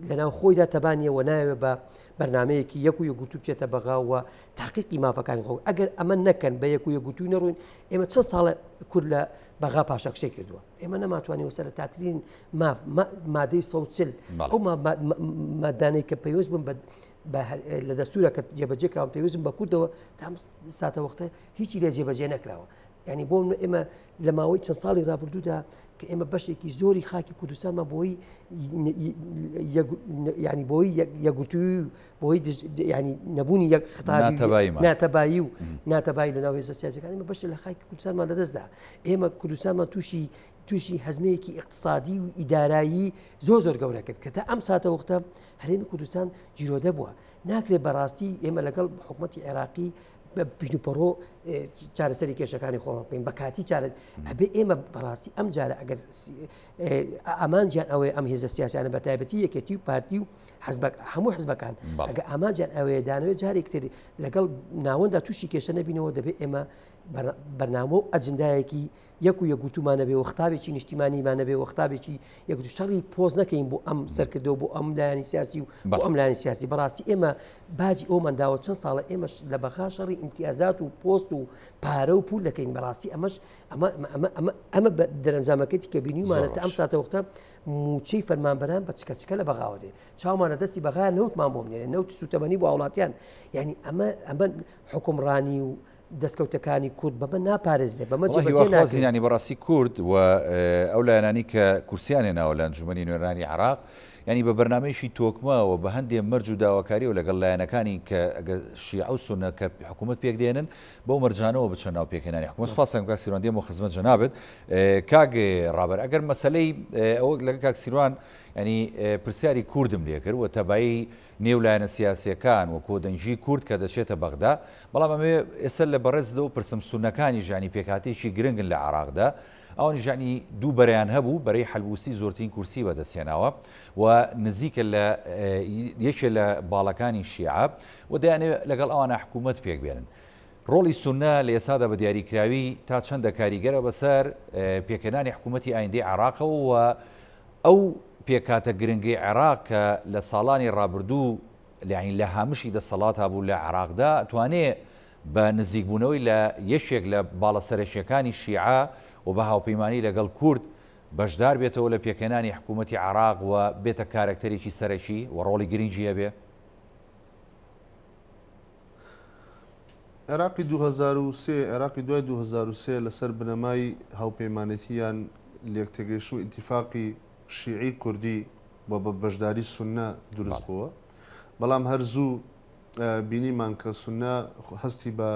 لەناو خۆیدا تەبانیە و نایەوێت بە بەرنمەیەکی یەک و یەکگرتوو بچێتە بەغا و تاقیقی مافەکانی خۆ ئەگەر ئەمە نەکەن بە یەک و یەکگرتووی نەڕوین ئێمە چەند ساڵە کورد لە بەغا پاشەکشەی کردووە ئێمە نەماتوانیوە سەرەتاترین ماف مادەی 140 ئەو مادانەی کە پەیوەست بوون بە لە دەستورە کە جێبەجێ کراون پێویستم بە کوردەوە تا ساتەوەختە هیچی لێ جێبەجێ نەکراوە ینی بۆ ئێمە لە ماوەی چەند ساڵی رابردوودا کە ئێمە بەشێکی زۆری خاکی کوردستانمان بۆی ینی بۆی یەکگرتووی بۆی ینی نەبوونی یەک خطابی ناتەبایی و ناتەبایی لە ناو هێزە سیاسەکان ئێمە بەشێک لە خاکی کوردستانمان لەدەستدا ئێمە کوردستانمان تووشی تووشی هەزمەیەکی اقتصادی و ئیدارایی زۆر زۆر گەورە کرد کە تا ئەم ساتەوەختە هەرێمی کوردستان گیرۆدە بووە ناکرێت بەڕاستی ئێمە لەگەڵ حکوومەتتی عێراقی بە پینوپەڕۆ چارەسەری کێشەکانی خۆمان بکەین بە کاتی چارە ئەبێ ئێمە بەڕاستی ئەم جارە ئەگەر ئامانجیان ئەوەیە ئەم هێزە سیاسیانە بە تایبەتی یەکێتی و پارتی و حزبەک هەموو حزبەکان ئەگە ئامانجیان ئەوەیە دانەوێت جارێکتر لەگەڵ ناوەندا تووشی کێشە نەبینەوە دەبێت ئێمە بەرنامە و ئەجندایەکی یەک و یەکگرتوومان نەبێ و ختابێکی نیشتیمانیمان نەبێ و ختابێکی یەکگرتوو شەڕی پۆست نەکەین بۆ ئەم سەرکردە و بۆ ئەم لایەنی سیاسی و بۆ ئەم لایەنی سیاسی بەڕاستی ئێمە باجی ئەومان داوە چەند ساڵە ئێمەش لە بەغا شەڕی ئیمتیازات و پۆست و پارە و پول دەکەین بەڕاستی ئەمەش ئەمە ئەمە ئەمە ئەمە دەرەنجامەکەی کە بینیومانە تا ئەم ساتەوەختە موچەی فەرمانبەران بە چکە چکە لە بەغاوە دێ چاومان لە دەستی بەغا نەوتمان بۆ بنێرێ نەوت سوتەمەنی بۆ هاوڵاتیان یعنی ئەمە ئەمە حکومڕانی و دەستکەوتەکانی کورد بەمە ناپارێزرێ، بەمە جێبەجێ ناکرێ. هیواخوازین یانی بەڕاستی کورد و ئەو لایەنانەی کە کورسیان هێناوە لە ئەنجومەنی نوێنەرانی عێراق یانی بە بەرنامەیەکی تۆکمە و بە هەندێ مەرج و داواکاریەوە لەگەڵ لایەنەکانی کە ئەگەر شیعە و سوننە کە حکوومەت پێک دێنن بەو مەرجانەوە بچنە ناو پێکهێنانی حکوومەت. سوپاس دەکەم کاک سیروان دێمەوە خزمەت جەنابت. کاک ڕابەر ئەگەر مەسەلەی ئەوە لەگەڵ کاک سیروان یانی پرسیاری کوردم لێ کرد و تەبایی نێو لایەنە سیاسییەکان و کۆدەنگیی کورد کە دەچێتە بەغدا، بەڵام ئەمەوێ ئێستا لە بەڕێزتەوە بپرسم سوننەکانیش یانی پێکهاتەیەکی گرنگن لە عێراقدا، ئەوانیش یانی دوو بەرەیان هەبوو، بەرەی حەلبوسی زۆرترین کورسی بەدەستهێناوە و نزیکە لە یەکێ لە باڵەکانی شیعە و دەیانەوێت لەگەڵ ئەوانە حکوومەت پێکبێنن. ڕۆڵی سوننە لە ئێستادا بە دیاریکراوی تا چەندە کاریگەرە بەسەر پێکهێنانی حکوومەتی ئایندەی عێراقەوە و ئەو پێکهاتە گرنگەی عێراق کە لە ساڵانی ڕابردوو یانی لە هامشی دەسەڵاتا بوو لە عێراقدا توانێ بە نزیکبوونەوەی لە یەکێک لە باڵە سەرەکییەکانی شیعە و بە هاوپەیمانی لەگەڵ کورد بەشدار بێتەوە لە پێکهێنانی حکوومەتی عێراق و بێتە کارەکتەرێکی سەرەکی و ڕۆڵی گرنگی هەبێ؟ عێراقی 2003، عێراقی دوای 2003 لەسەر بنەمای هاوپەیمانێتی یان لێکتێگەیشتن و ئیتیفاقی شیعی کوردی و بە بەشداری سوننە دروست بووە. بەڵام هەر زوو بینیمان کە سوننە هەستی بە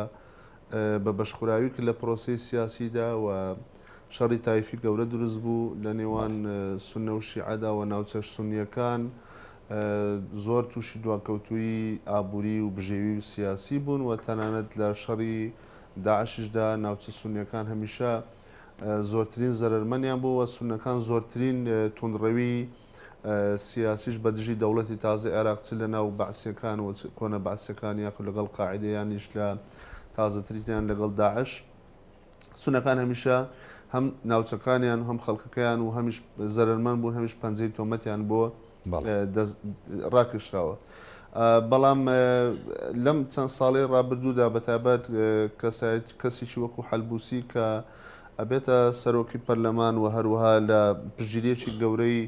بە بەشخوراوی کرد لە پرۆسەی سیاسیدا و شەڕی تایفی گەورە دروست بوو لە نێوان سوننە و شیعەدا و ناوچە سوننییەکان زۆر تووشی دواکەوتوویی ئابووری و بژێوی و سیاسی بوون و تەنانەت لە شەڕی داعشیشدا ناوچە سوننییەکان هەمیشە زۆرترین زەرەرمەنیان بوو و سوننەکان زۆرترین توندڕەوی سیاسیش بە دژی دەوڵەتی تازەی عێراق چ لە ناو بەعسییەکان و کۆنە بەعسییەکان یاخود لەگەڵ قاعیدە یانیش لە تازەترینیان لەگەڵ داعش سوننەکان هەمیشە هەم ناوچەکانیان و هەم خەڵکەکەیان و هەمیش زەرەرمەند بوون هەمیش پەنجەی تۆمەتیان بۆ ڕاکێشراوە. بەڵام لەم چەند ساڵەی ڕابردوودا بەتایبەت کەسێکی وەکو حەلبوسی کە ئەبێتە سەرۆکی پەرلەمان و هەروەها لە پشتگیریەکی گەورەی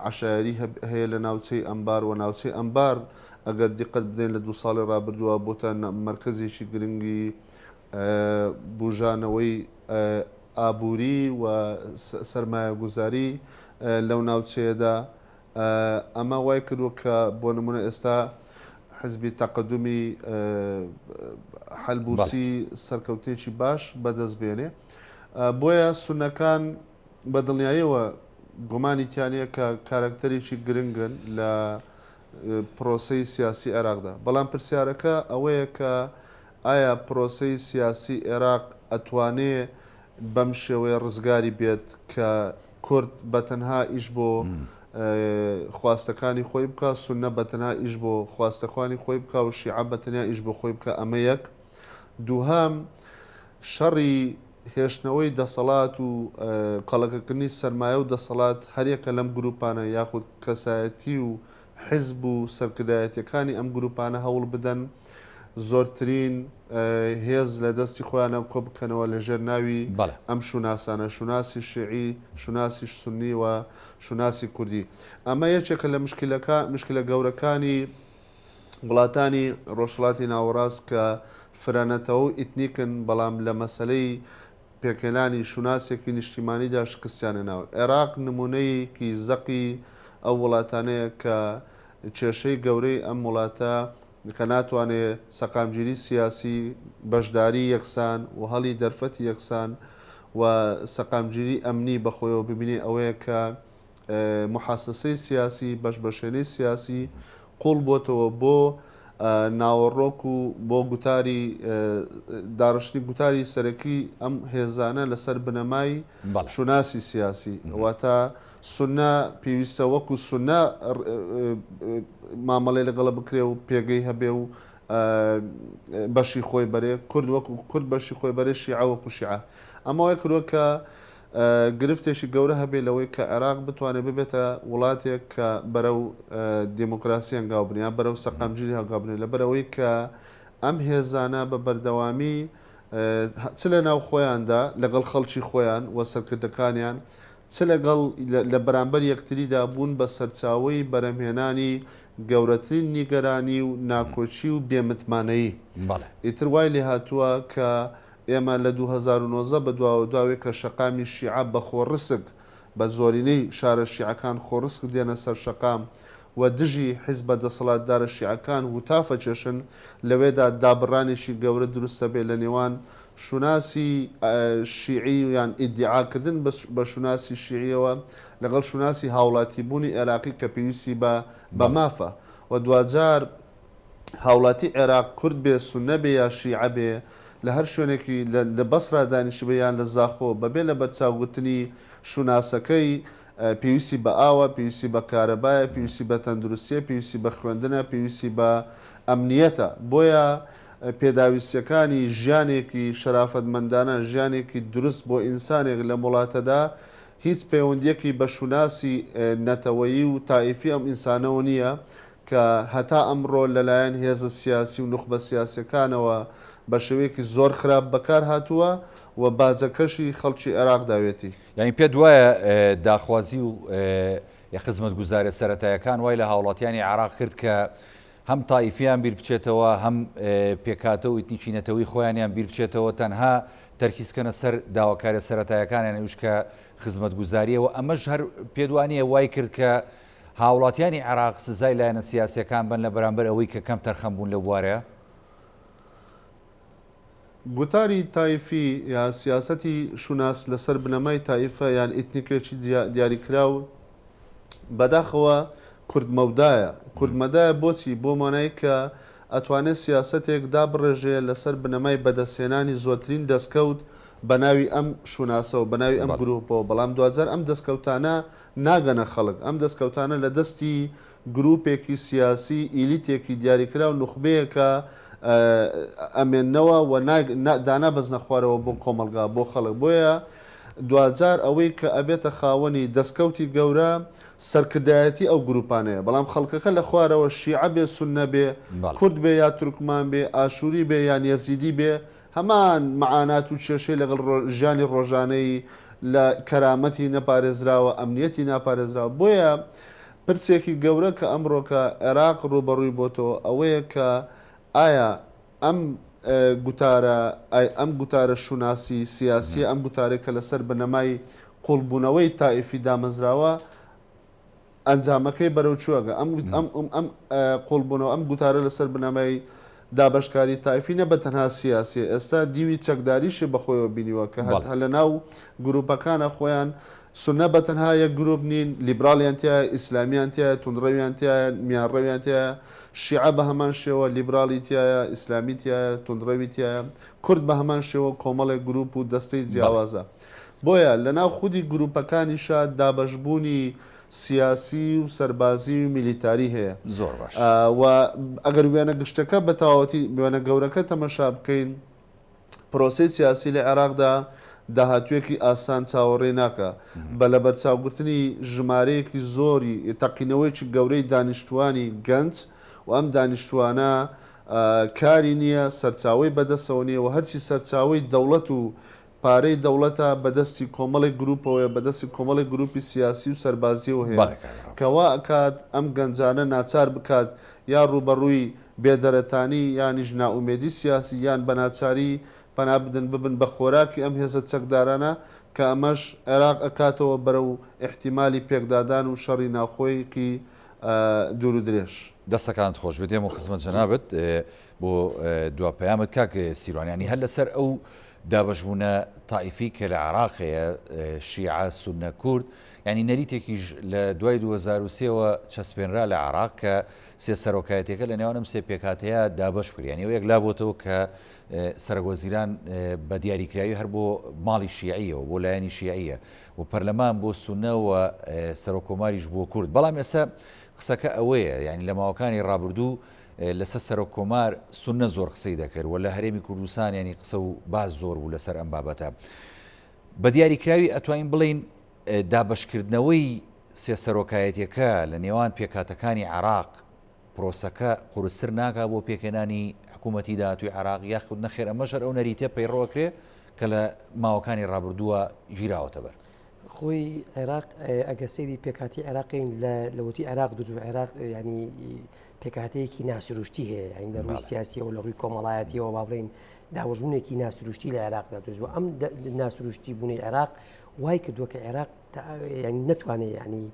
عەشایەری هەیە لە ناوچەی ئەنبار و ناوچەی ئەنبار ئەگەر دیقەت بدەین لە دوو ساڵی ڕابردووە بۆتە مەرکەزێکی گرنگی بوژانەوەی ئابووری و سەرمایەگوزاری لەو ناوچەیەدا، ئەمە وای کردووە کە بۆ نموونە ئێستا حزبی تەقەدومی حەلبوسی سەرکەوتنێکی باش بەدەست بێنێ. بۆیە سوننەکان بە دڵنیاییەوە گومانی تیا نییە کە کارەکتەرێکی گرنگن لە پرۆسەی سیاسی عێراقدا. بەڵام پرسیارەکە ئەوەیە کە ئایا پرۆسەی سیاسی عێراق ئەتوانێ بەم شێوەیە ڕزگاری بێت کە کورد بە تەنها ئیش بۆ خواستەکانی خۆی بکا، سوننە بە تەنها ئیش بۆ خواستەکانی خۆی بکا و شیعە بە تەنیا ئیش بۆ خۆی بکا، ئەمە یەک. دووهەم، شەڕی هێشتنەوەی دەسەڵات و کەڵەکەکردنی سەرمایە و دەسەڵات هەریەکە لەم گرووپانە یاخود کەسایەتی و حیزب و سەرکردایەتیەکانی ئەم گروپانە هەوڵ بدەن زۆرترین هێز لە دەستی خۆیانە کۆبکەنەوە لە ژێر ناوی ئەم شوناسانە، شوناسی شیعی، شوناسی سوننی و شوناسی کوردی. ئەمە یەکێکە لە مشکلەکە مشکلە گەورەکانی وڵاتانی ڕۆژهەڵاتی ناوەڕاست کە فرە نەتەوە و ئیتنیکن بەڵام لە مەسەلەی پێکهێنانی شوناسێکی نیشتیمانیدا شکستیان هێناوە. عێراق نموونەیەکی زەقی ئەو وڵاتانەیە کە کێشەی گەورەی ئەم وڵاتە کە ناتوانێ سەقامگیری سیاسی، بەشداری یەکسان و هەڵی دەرفەتی یەکسان و سەقامگیری ئەمنی بەخۆیەوە ببینێ ئەوەیە کە موحاسەسەی سیاسی، بەشبەشێنەی سیاسی قووڵ بۆتەوە بۆ. ناوەڕۆک و بۆ گوتاری داڕشتنی گوتاری سەرەکی ئەم هێزانە لەسەر بنەمای شوناسی سیاسی واتە سوننە پێویستە وەکو سوننە مامەڵەی لەگەڵە بکرێ و پێگەی هەبێ و بەشی خۆی بەرێ، کورد وەکو کورد بەشی خۆی بەرێ، شیعە وەکو شیعە. ئەمە وای کردووە کە گرفتێکی گەورە هەبێ لەوەی کە عێراق بتوانێت ببێتە وڵاتێک کە بەرەو دێموکراسی هەنگاو بنێ یا بەرەو سەقامگیری هەنگاو بنێ، لەبەر ئەوەی کە ئەم هێزانە بە بەردەوامی چ لە ناو خۆیاندا لەگەڵ خەڵکی خۆیان و سەرکردەکانیان چ لەگەڵ لە بەرامبەر یەکتریدا بوون بە سەرچاوەی بەرهەمهێنانی گەورەترین نیگەرانی و ناکۆکی و بێ متمانەیی. ئیتر وای لێهاتووە کە ئێمە لە 2019 بەدواوە دواوێ کە شەقامی شیعە بە خۆڕسک بە زۆرینەی شارە شیعەکان خۆڕسک دێنە سەر شەقام و دژی حیزبە دەسەڵاتدارە شیعەکان هوتاف ئەکێشن، لەوێدا دابڕانێکی گەورە دروست ئەبێ لە نێوان شوناسی شیعی یان ئیدیعاکردن بە شوناسی شیعیەوە لەگەڵ شوناسی هاوڵاتیبوونی عێراقی کە پێویستی بە بە مافە و دواجار هاوڵاتی عێراق کورد بێ سوننە بێ یا شیعە بێ لە هەر شوێنێکی لە بەسرا دانیشتبێ یان لە زاخۆ بەبێ لەبەرچاوگرتنی شوناسەکەی پێویستی بە ئاوە، پێویستی بە کارەبایە، پێویستی بە تەندروستیە، پێویستی بە خوێندنە، پێویستی بە ئەمنیەتە. بۆیە پێداویستیەکانی ژیانێکی شەرافەتمەندانە، ژیانێکی دروست بۆ ئینسانێک لەم وڵاتەدا هیچ پەیوەندیەکی بە شوناسی نەتەوەیی و تائیفی ئەم ئینسانەوە نیە کە هەتا ئەمڕۆ لەلایەن هێزە سیاسی و نوخبە سیاسیەکانەوە بە شێوەیەکی زۆر خراپ بەکار هاتووە و باجەکەشی خەڵکی عێراق داوێتی. یانی پێت وایە داخوازی و خزمەتگوزاریە سەرەتایەکان وای لە هاوڵاتیانی عێراق کرد کە هەم تائیفیان بیر بچێتەوە هەم پێکهاتە و ئیتنیکی نەتەوەی خۆیانیان بیر بچێتەوە تەنها تەرکیز بکەنە سەر داواکاریە سەرەتایەکانیان ئەویش کە خزمەتگوزاریە و ئەمەش هەر پێت وانیە وای کرد کە هاوڵاتیانی عێراق سزای لایەنە سیاسیەکان بن لە بەرامبەر ئەوەی کە کەم تەرخەم بوون لەو بوارەیە؟ گوتاری تایفی یا سیاسەتی شوناس لەسەر بنەمای تایفە یان ئیتنیکێکی دیاریکراو بەداخەوە کورتمەودایە. کورتمەدایە بۆچی؟ بۆ مانای کە ئەتوانێ سیاسەتێک دابڕێژێ لەسەر بنەمای بەدەستهێنانی زۆترین دەستکەوت بە ناوی ئەم شوناسەوە، بە ناوی ئەم گرووپەوە، بەڵام دواجار ئەم دەستکەوتانە ناگەنە خەڵک. ئەم دەستکەوتانە لە دەستی گروپێکی سیاسی، ئیلیتێکی دیاریکراو، نوخبەیەکە ئەمێننەوە و دانابەزنە خوارەوە بۆ کۆمەڵگا، بۆ خەڵک. بۆیە دواجار ئەوەی کە ئەبێتە خاوەنی دەستکەوتی گەورە، سەرکردایەتی ئەو گروپانەیە. بەڵام خەڵکەکە لە خوارەوە شیعە بێ، سوننە بێ، کورد بێ یا تورکمان بێ، ئاشوری بێ یان یەزیدی بێ، هەمان مەعانات و کێشەی لەگەڵ ژیانی ڕۆژانەی لە کەرامەتی نەپارێزراوە، ئەمنیەتی ناپارێزراوە. بۆیە پرسێکی گەورە کە ئەمڕۆکە عێراق ڕووبەڕووی بۆتەوە ئەوەیە کە ئایا ئەم گوتارە ئەم گوتارە شوناسی سیاسیە، ئەم گوتارەی کە لەسەر بنەمای قوڵبوونەوەی تائیفی دامەزراوە، ئەنجامەکەی بەرەو کوێ ئەگا؟ ئەم ئەم ئەم قوڵبوونەوە، ئەم گوتارە لەسەر بنەمای دابەشکاری تایفی نە بە تەنها سیاسیە، ئێستا دیوی چەکداریشی بە خۆیەوە بینیوە کە هەر لە ناو گروپەکانە خۆیان سوننە بە تەنها یەک گروپ نین، لیبراڵیان تیایە، ئیسلامیان تیایە، توندڕەویان تیایە، میانڕەویان تیایە، شیعە بە هەمان شێوە لیبراڵی تیایە، ئیسلامی تیایە، توندڕەوی تیایە، کورد بە هەمان شێوە کۆمەڵێک گروپ و دەستەی جیاوازە. بۆیە لەناو خودی گروپەکانیشا دابەشبوونی سیاسی و سەربازی و میلیتاری هەیە. زۆر باش. و ئەگەر وێنە گشتەکە بە تەواوەتی وێنە گەورەکە تەمەشا بکەین، پرۆسەی سیاسی لە عێراقدا داهاتوویەکی ئاسان چاوەڕێ ناکا. بە لەبەرچاوگرتنی ژمارەیەکی زۆری تەقینەوەیەکی گەورەی دانیشتووانی گەنج و ئەم دانیشتووانە کاری نییە، سەرچاوەی بەدەستەوە نییە و هەرچی سەرچاوەی دەوڵەت و پارەی دەوڵەتە بە دەستی کۆمەڵێک گروپەوەیە، بە دەستی کۆمەڵێک گروپی سیاسی و سەربازیەوە هەیە بەڵێ کاک ڕەوان. کە وا ئەکات ئەم گەنجانە ناچار بکات یا ڕووبەڕووی بێدەرەتانی یانیش نائومێدی سیاسی یان بە ناچاری پەنا بدەن ببن بە خۆراکی ئەم هێزە چەکدارانە کە ئەمەش عێراق ئەکاتەوە بەرەو ئیحتیمالی پێکدادان و شەڕی ناوخۆیەکی دوور و درێژ. دەستەکانت خۆش بێت دێمەوە خزمەت جەنابت بۆ دوا پەیامت کاک سیروان یانی هەر لەسەر ئەو دابەشبوونە تائیفی کە لە عێراق هەیە، شیعە، سوننە، کورد، یانی نەریتێکیش لە دوای 2003 وە چەسپێنرا لە عێراق کە سێ سەرۆکایەتیەکە لە نێوان ئەم سێ پێکهاتەیە دابەش بکرێ، یانی ئەوە یەکلا بۆتەوە کە سەرۆکوەزیران بە دیاریکراوی هەر بۆ ماڵی شیعیە و بۆ لایەنی شیعیە و پەرلەمان بۆ سوننە و سەرۆککۆماریش بۆ کورد، بەڵام ئێستا قسەکە ئەوەیە یانی لە ماوەکانی ڕابردوو لەسەر سەرۆک کۆمار سوننە زۆر قسەی دەکرد و لە هەرێمی کوردستان یانی قسە و باس زۆر بوو لەسەر ئەم بابەتە. بە دیاریکراوی ئەتوانین بڵێین دابەشکردنەوەی سێ سەرۆکایەتیەکە لە نێوان پێکهاتەکانی عێراق پرۆسەکە قورستر ناکا بۆ پێکهێنانی حکوومەتی داهاتووی عێراق یاخود نەخێر ئەمەش هەر ئەو نەریتە پەیڕەو ئەکرێ کە لە ماوەکانی ڕابردووە گیراوەتە بەر. خۆی عێراق ئەگەر سەیری پێکهاتی عێراقین لە لەوەتی عێراق دروست بوو عێراق ینی پێکهاتەیەکی ناسروشتی هەیە یعنی لە ڕووی سیاسیەوە لە ڕووی کۆمەڵایەتیەوە با بڵێین داوەژوونێکی ناسروشتی لە عێراقدا دروست بوو ئەم ناسروشتی بوونی عێراق وای کردووە کە عێراق ینی نەتوانێت ینی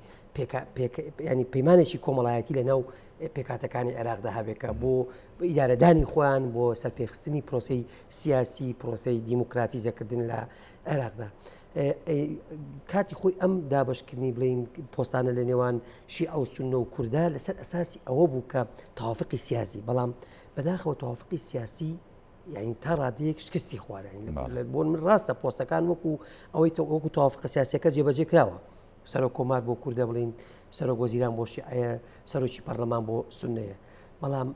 ینی پەیمانێکی کۆمەڵایەتی لە ناو پێکاتەکانی عێراقدا هەبێکە بۆ ئیدارەدانی خۆیان بۆ سەرپێخستنی پرۆسی سیاسی پرۆسی دیموکراتیزەکردن لە عێراقدا. کاتی خۆی ئەم دابشکردنی بڵین پۆستانە لە نێوان شیعە و سوننە و کووردا لەسەر ئەساسی ئەوە بوو کە تەوافقی سیاسی بەڵام بەداخەوە تەوافقی سیاسی یعنی تا ڕادەیەک شکستی خوارد بۆ من ڕاستە پۆستەکان وەکو ئەوەی وەکو تەوافقە سیاسەکە جێبەجێ کراوە سەرۆک کۆمار بۆ کوردە بڵین سەرۆک وەزیران بۆ شیعەیە سەرۆکی پەرلەمان بۆ سونەیە بەڵام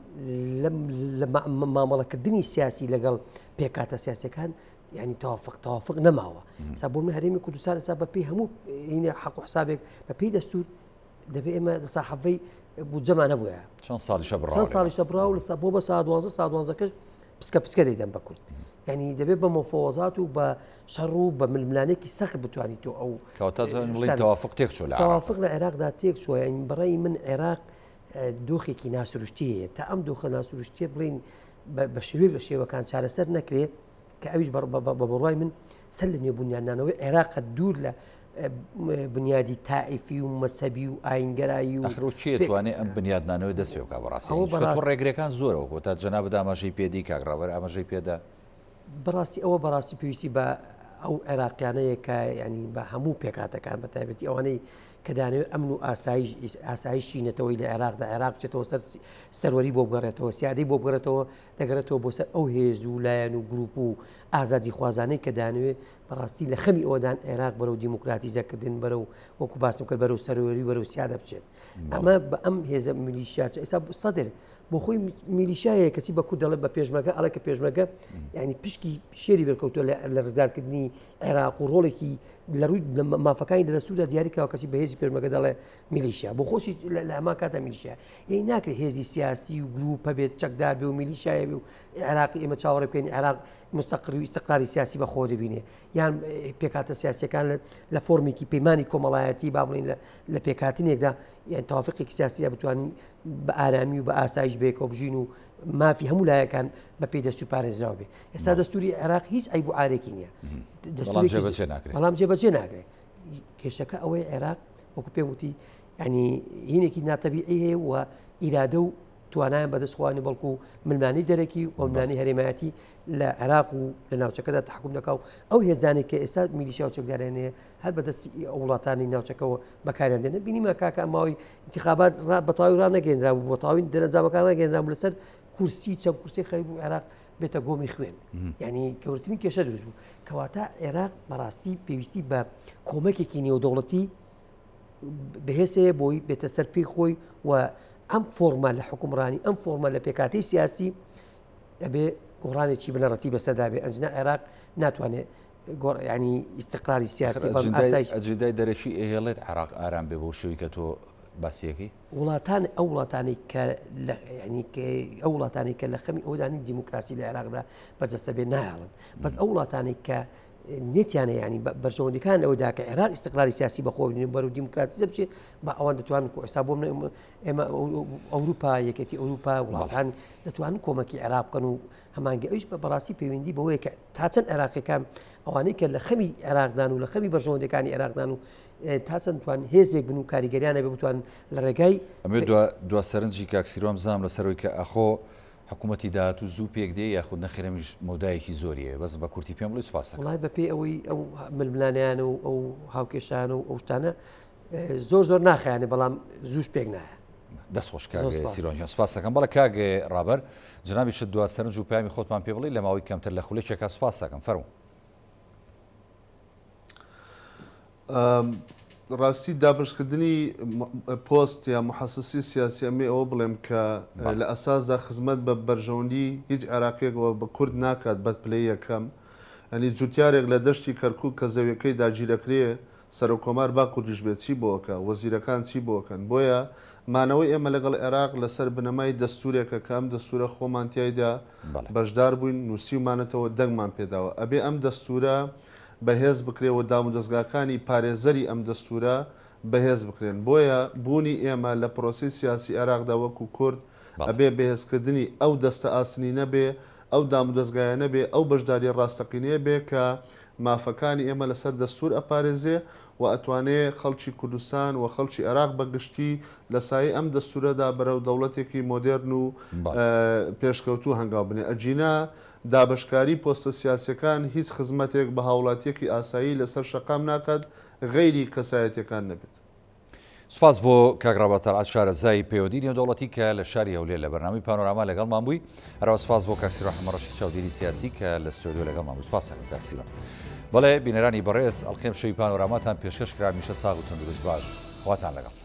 لە مامەڵەکردنی سیاسی لەگەڵ پێکاتە سیاسەکان یعنی توافق توافق نەماوە سا بۆ من هەرێمی کوردستان ئێستا بە پێی هەموو هینە حەق و حسابێک بە پێی دەستور دەبێ ئێمە لە سا حەڤەی بودجەمان نەبووە چەند ساڵیشە بڕاوە چەند ساڵیشە بڕاو لە سا بۆ بە سا 12 سا 12 کەش پسکە پسکە دەیدەن بە کورد یعنی دەبێت بە مفاوەزات و بە شەڕ و بە ململانێکی سەخت بتوانیت تۆ ئەو کەواتە بڵێین توافق تێک چوو لە عێراق. توافق لە عێراقدا تێک چووە یعنی بەڕای من عێراق دۆخێکی ناسروشتی هەیە تا ئەم دۆخە ناسروشتیە بڵین بە شێوەیەک لە شێوەکان چارەسەر نەکرێ کە ئەویش بە بڕوای من سەر لە نوێ بنیادنانەوەی عێراقە دوور لە بنیادی تائیفی و مەسەبی و ئاینگەرایی و ئەخرۆ کێ توانێ ئەم بنیادنانەوەی دەست پێ بکا بەڕاستی تۆ ڕێگرەکان زۆرەوە بۆ تا جەنابت ئاماژەی پێدی کاک ڕابەر ئاماژەی پێدا. بەڕاستی ئەوە بەڕاستی پێویستی بە ئەو عێراقیانەیە کە ینی بە هەموو پێکاتەکان بە تایبەتی ئەوانەی کە دانەوێت ئەمن و ئاسایش ئاسایشی نەتەوەی لە عێراقدا عێراق بچێتەوە سەر سەروەری بۆ بگەڕێتەوە سیادەی بۆ بگەڕێتەوە دەگەڕێتەوە بۆ سەر ئەو هێز و لایەن و گروپ و ئازادیخوازانەی کە دانەوێ بەڕاستی لە خەمی ئەوەدان عێراق بەرەو دیموکراتیزەکردن بەرەو وەکو باسم کرد بەرەو سەروەری بەرەو سیادە بچێت ئەمە بە ئەم هێزە میلیشیا ئێستا سەدر بۆ خۆی میلیشایە کەچی بە کورد دەڵێ بە پێشمەرگە ئەڵێ کە پێشمەرگە یعنی پشکی شێری بەرکەوتووە لە ڕزگارکردنی عێراق و ڕۆڵێکی لە ڕووی مافەکانی لە دەستوردا دیاری کراوە کەچی بە هێزی پێشمەرگە دەڵێ میلیشیا بۆ خۆشی لە هەمان کاتە میلیشیا یەی ناکرێت هێزی سیاسی و گروپە بێت چەکدار بێ و میلیشایە بێ و عێراقی ئێمە چاوەڕێ بکەین عێراق مستەقری و ئیستقراری سیاسی بە خۆ دەبینێ یان پێکهاتە سیاسیەکان لە فۆرمێکی پەیمانی کۆمەڵایەتی با بڵین لە پێکهاتنێکدا یان تەوافقێکی سیاسیدا بتوانین بە ئارامی و بە ئاسایش بەیەکەوە بژین و مافی هەموو لایەکان بە پێی دەستور پارێزراو بێ ئێستا دەستوری عێراق هیچ عیب و عارێکی نییە بەڵام جێبەجێ ناکرێت کێشەکە ئەوەی عێراق وەکو پێم وتی ینی هینێکی ناتەبیعی هەیە و ئیرادە و توانایان بەدەست خوانی بەڵکو ململانێی دەرەکی و ململانێی هەرێمایەتی لە عێراق و لە ناوچەکەدا تحکم دەکا و ئەو هێزانێک کە ئێستا میلیشیا و چەکداریان هەیە هەر بەدەستی وڵاتانی ناوچەکەوە بەکاریان دێنن بینیمان کاکە ماوەی انتخابات بە تەواوی ڕانەگەیەنرا بوو بە تەواوی دەرەنجامەکان ڕاگەیەنرا بوو لەسەر کورسی چەند کورسی خەریک بوو عێراق بێتە گۆمی خوێن یعنی گەورەترین کێشە دروست بوو کەواتە عێراق بەڕاستی پێویستی بە کۆمەکێکی نێودەوڵەتی بەهێز هەیە بۆی بێتە سەر پێی خۆی و ئەم فۆرمە لە حکومڕانی ئەم فۆرمە لە پێکاتی سیاسی ئەبێ گۆڕانێکی بنەڕەتی بەسەردا بێ ئەنجنا عێراق ناتوانێت گۆڕ ینی ئیستقراری سیاسی ئەجندای دەرەکی ئەهێڵێت عێراق ئارام بێ بۆ شوی کە تۆ باسیەکەی وڵاتان ئەو وڵاتانی کە ینی ئەو وڵاتانی کە لە خەمی ئەودانی دیموکراسی لە عێراقدا بەجەستە بێ نایڵن بەس ئەو وڵاتانی کە نێتیانە یانی بەرژەوەندیەکان لەوەدا کە عێراق ئیستقلاری سیاسی بەخۆ بینێ بەرەو دیموکراتیزە بچێ بە ئەوان دەتوانن کۆ ئێستا بۆ ئێمە ئەوروپا یەکێتی ئەوروپا وڵاتان دەتوانن کۆمەکی عێراق بکەن و هەمانگە ئەویش بە بەڕاستی پەیوەندی بەوەیە کە تا چەند عێراقیەکان ئەوانەی کە لە خەمی عێراقدان و لە خەمی بەرژەوەندەکانی عێراقدان و تا چەند توان هێزێک بن و کاریگەریانە بێ بتوان لە ڕێگای ئەمێ دوا سەرنجی کاک سیروان بزانم لەسەرەوەی کە ئاخۆ. حکوومەتی داهاتوو زوو پێک دێ یاخود نەخێر ئەمیش مەودایەکی زۆری هەیە بەس بە کورتی پێم بڵێ سوپاس دەکەم. وەڵای بەپێی ئەوەی ئەو ململانێیان و ئەو هاوکێشان و ئەو شتانە زۆر زۆر ناخایەنێ بەڵام زووش پێک نایە. دەست خۆش کاک سیروان گیان سوپاس دەکەم. بەڵێ کاک ڕابەر جەنابیشت دوا سەرنج و پەیامی خۆتمان پێ بڵێ لە ماوەی کەمتر لە خولەکێکا سوپاس دەکەم فەرموو. ڕاستی دابەشکردنی پۆست یا محەسسی سیاسی ئەمەی ئەوە بڵێم کە لە ئەساسدا خزمەت بە بەرژەوەندی هیچ عێراقیەکەوە بە کورد ناکات بە پلەی یەکەم ئەنی جوتیارێک لە دەشتی کەرکوک کە زەویەکەی داگیرەکرێ سەرۆک کۆمار با کوردیش بێت چی بۆ ئەکا وەزیرەکان چی بۆ ئەکەن بۆیە مانەوەی ئێمە لەگەڵ عێراق لەسەر بنەمای دەستورێکە کە ئەم دەستورە خۆمان تیایدا بەشدار بووین نوسیومانەتەوە دەنگمان پێداوە ئەبێ ئەم دەستورە بەهێز بکرێ و دامودەزگاکانی پارێزەری ئەم دەستوورە بەهێز بکرێن. بۆیە بوونی ئێمە لە پرۆسەی سیاسی عێراقدا وەکو کورد ئەبێ بەهێزکردنی ئەو دەستە ئاسنینە بێ، ئەو دامودەزگایانە بێ، ئەو بەشدارییە ڕاستەقینەیە بێ کە مافەکانی ئێمە لەسەر دەستوور ئەپارێزێ و ئەتوانێ خەڵکی کوردستان و خەڵکی عێراق بە گشتی لە سایەی ئەم دەستوورەدا بەرەو دەوڵەتێکی مۆدێرن و پێشکەوتوو هەنگاو بنێ. ئەگینا دابەشکاری پۆستە سیاسیەکان هیچ خزمەتێک بە هاوڵاتیەکی ئاسایی لەسەر شەقام ناکات غەیری کەسایەتیەکان نەبێت. سوپاس بۆ کاک ڕابەر تەڵعەت شارەزای پەیوەندی نێودەوڵەتی کە لە شاری هەولێر لە بەرنامەی پانۆراما لەگەڵمان بووی، هەروەها سوپاس بۆ کاک سیروان حەمەڕەشی چاودێری سیاسی کە لە ستۆدیۆ لەگەڵمان بوو. سوپاس دەکەم کاک سیروان. بەڵێ بینەرانی بەڕێز ئەڵقەی ئەمشەوی پانۆراماتان پێشکەش کرا، هەمیشە ساغ و تەندروست باش. خواتان لەگەڵ.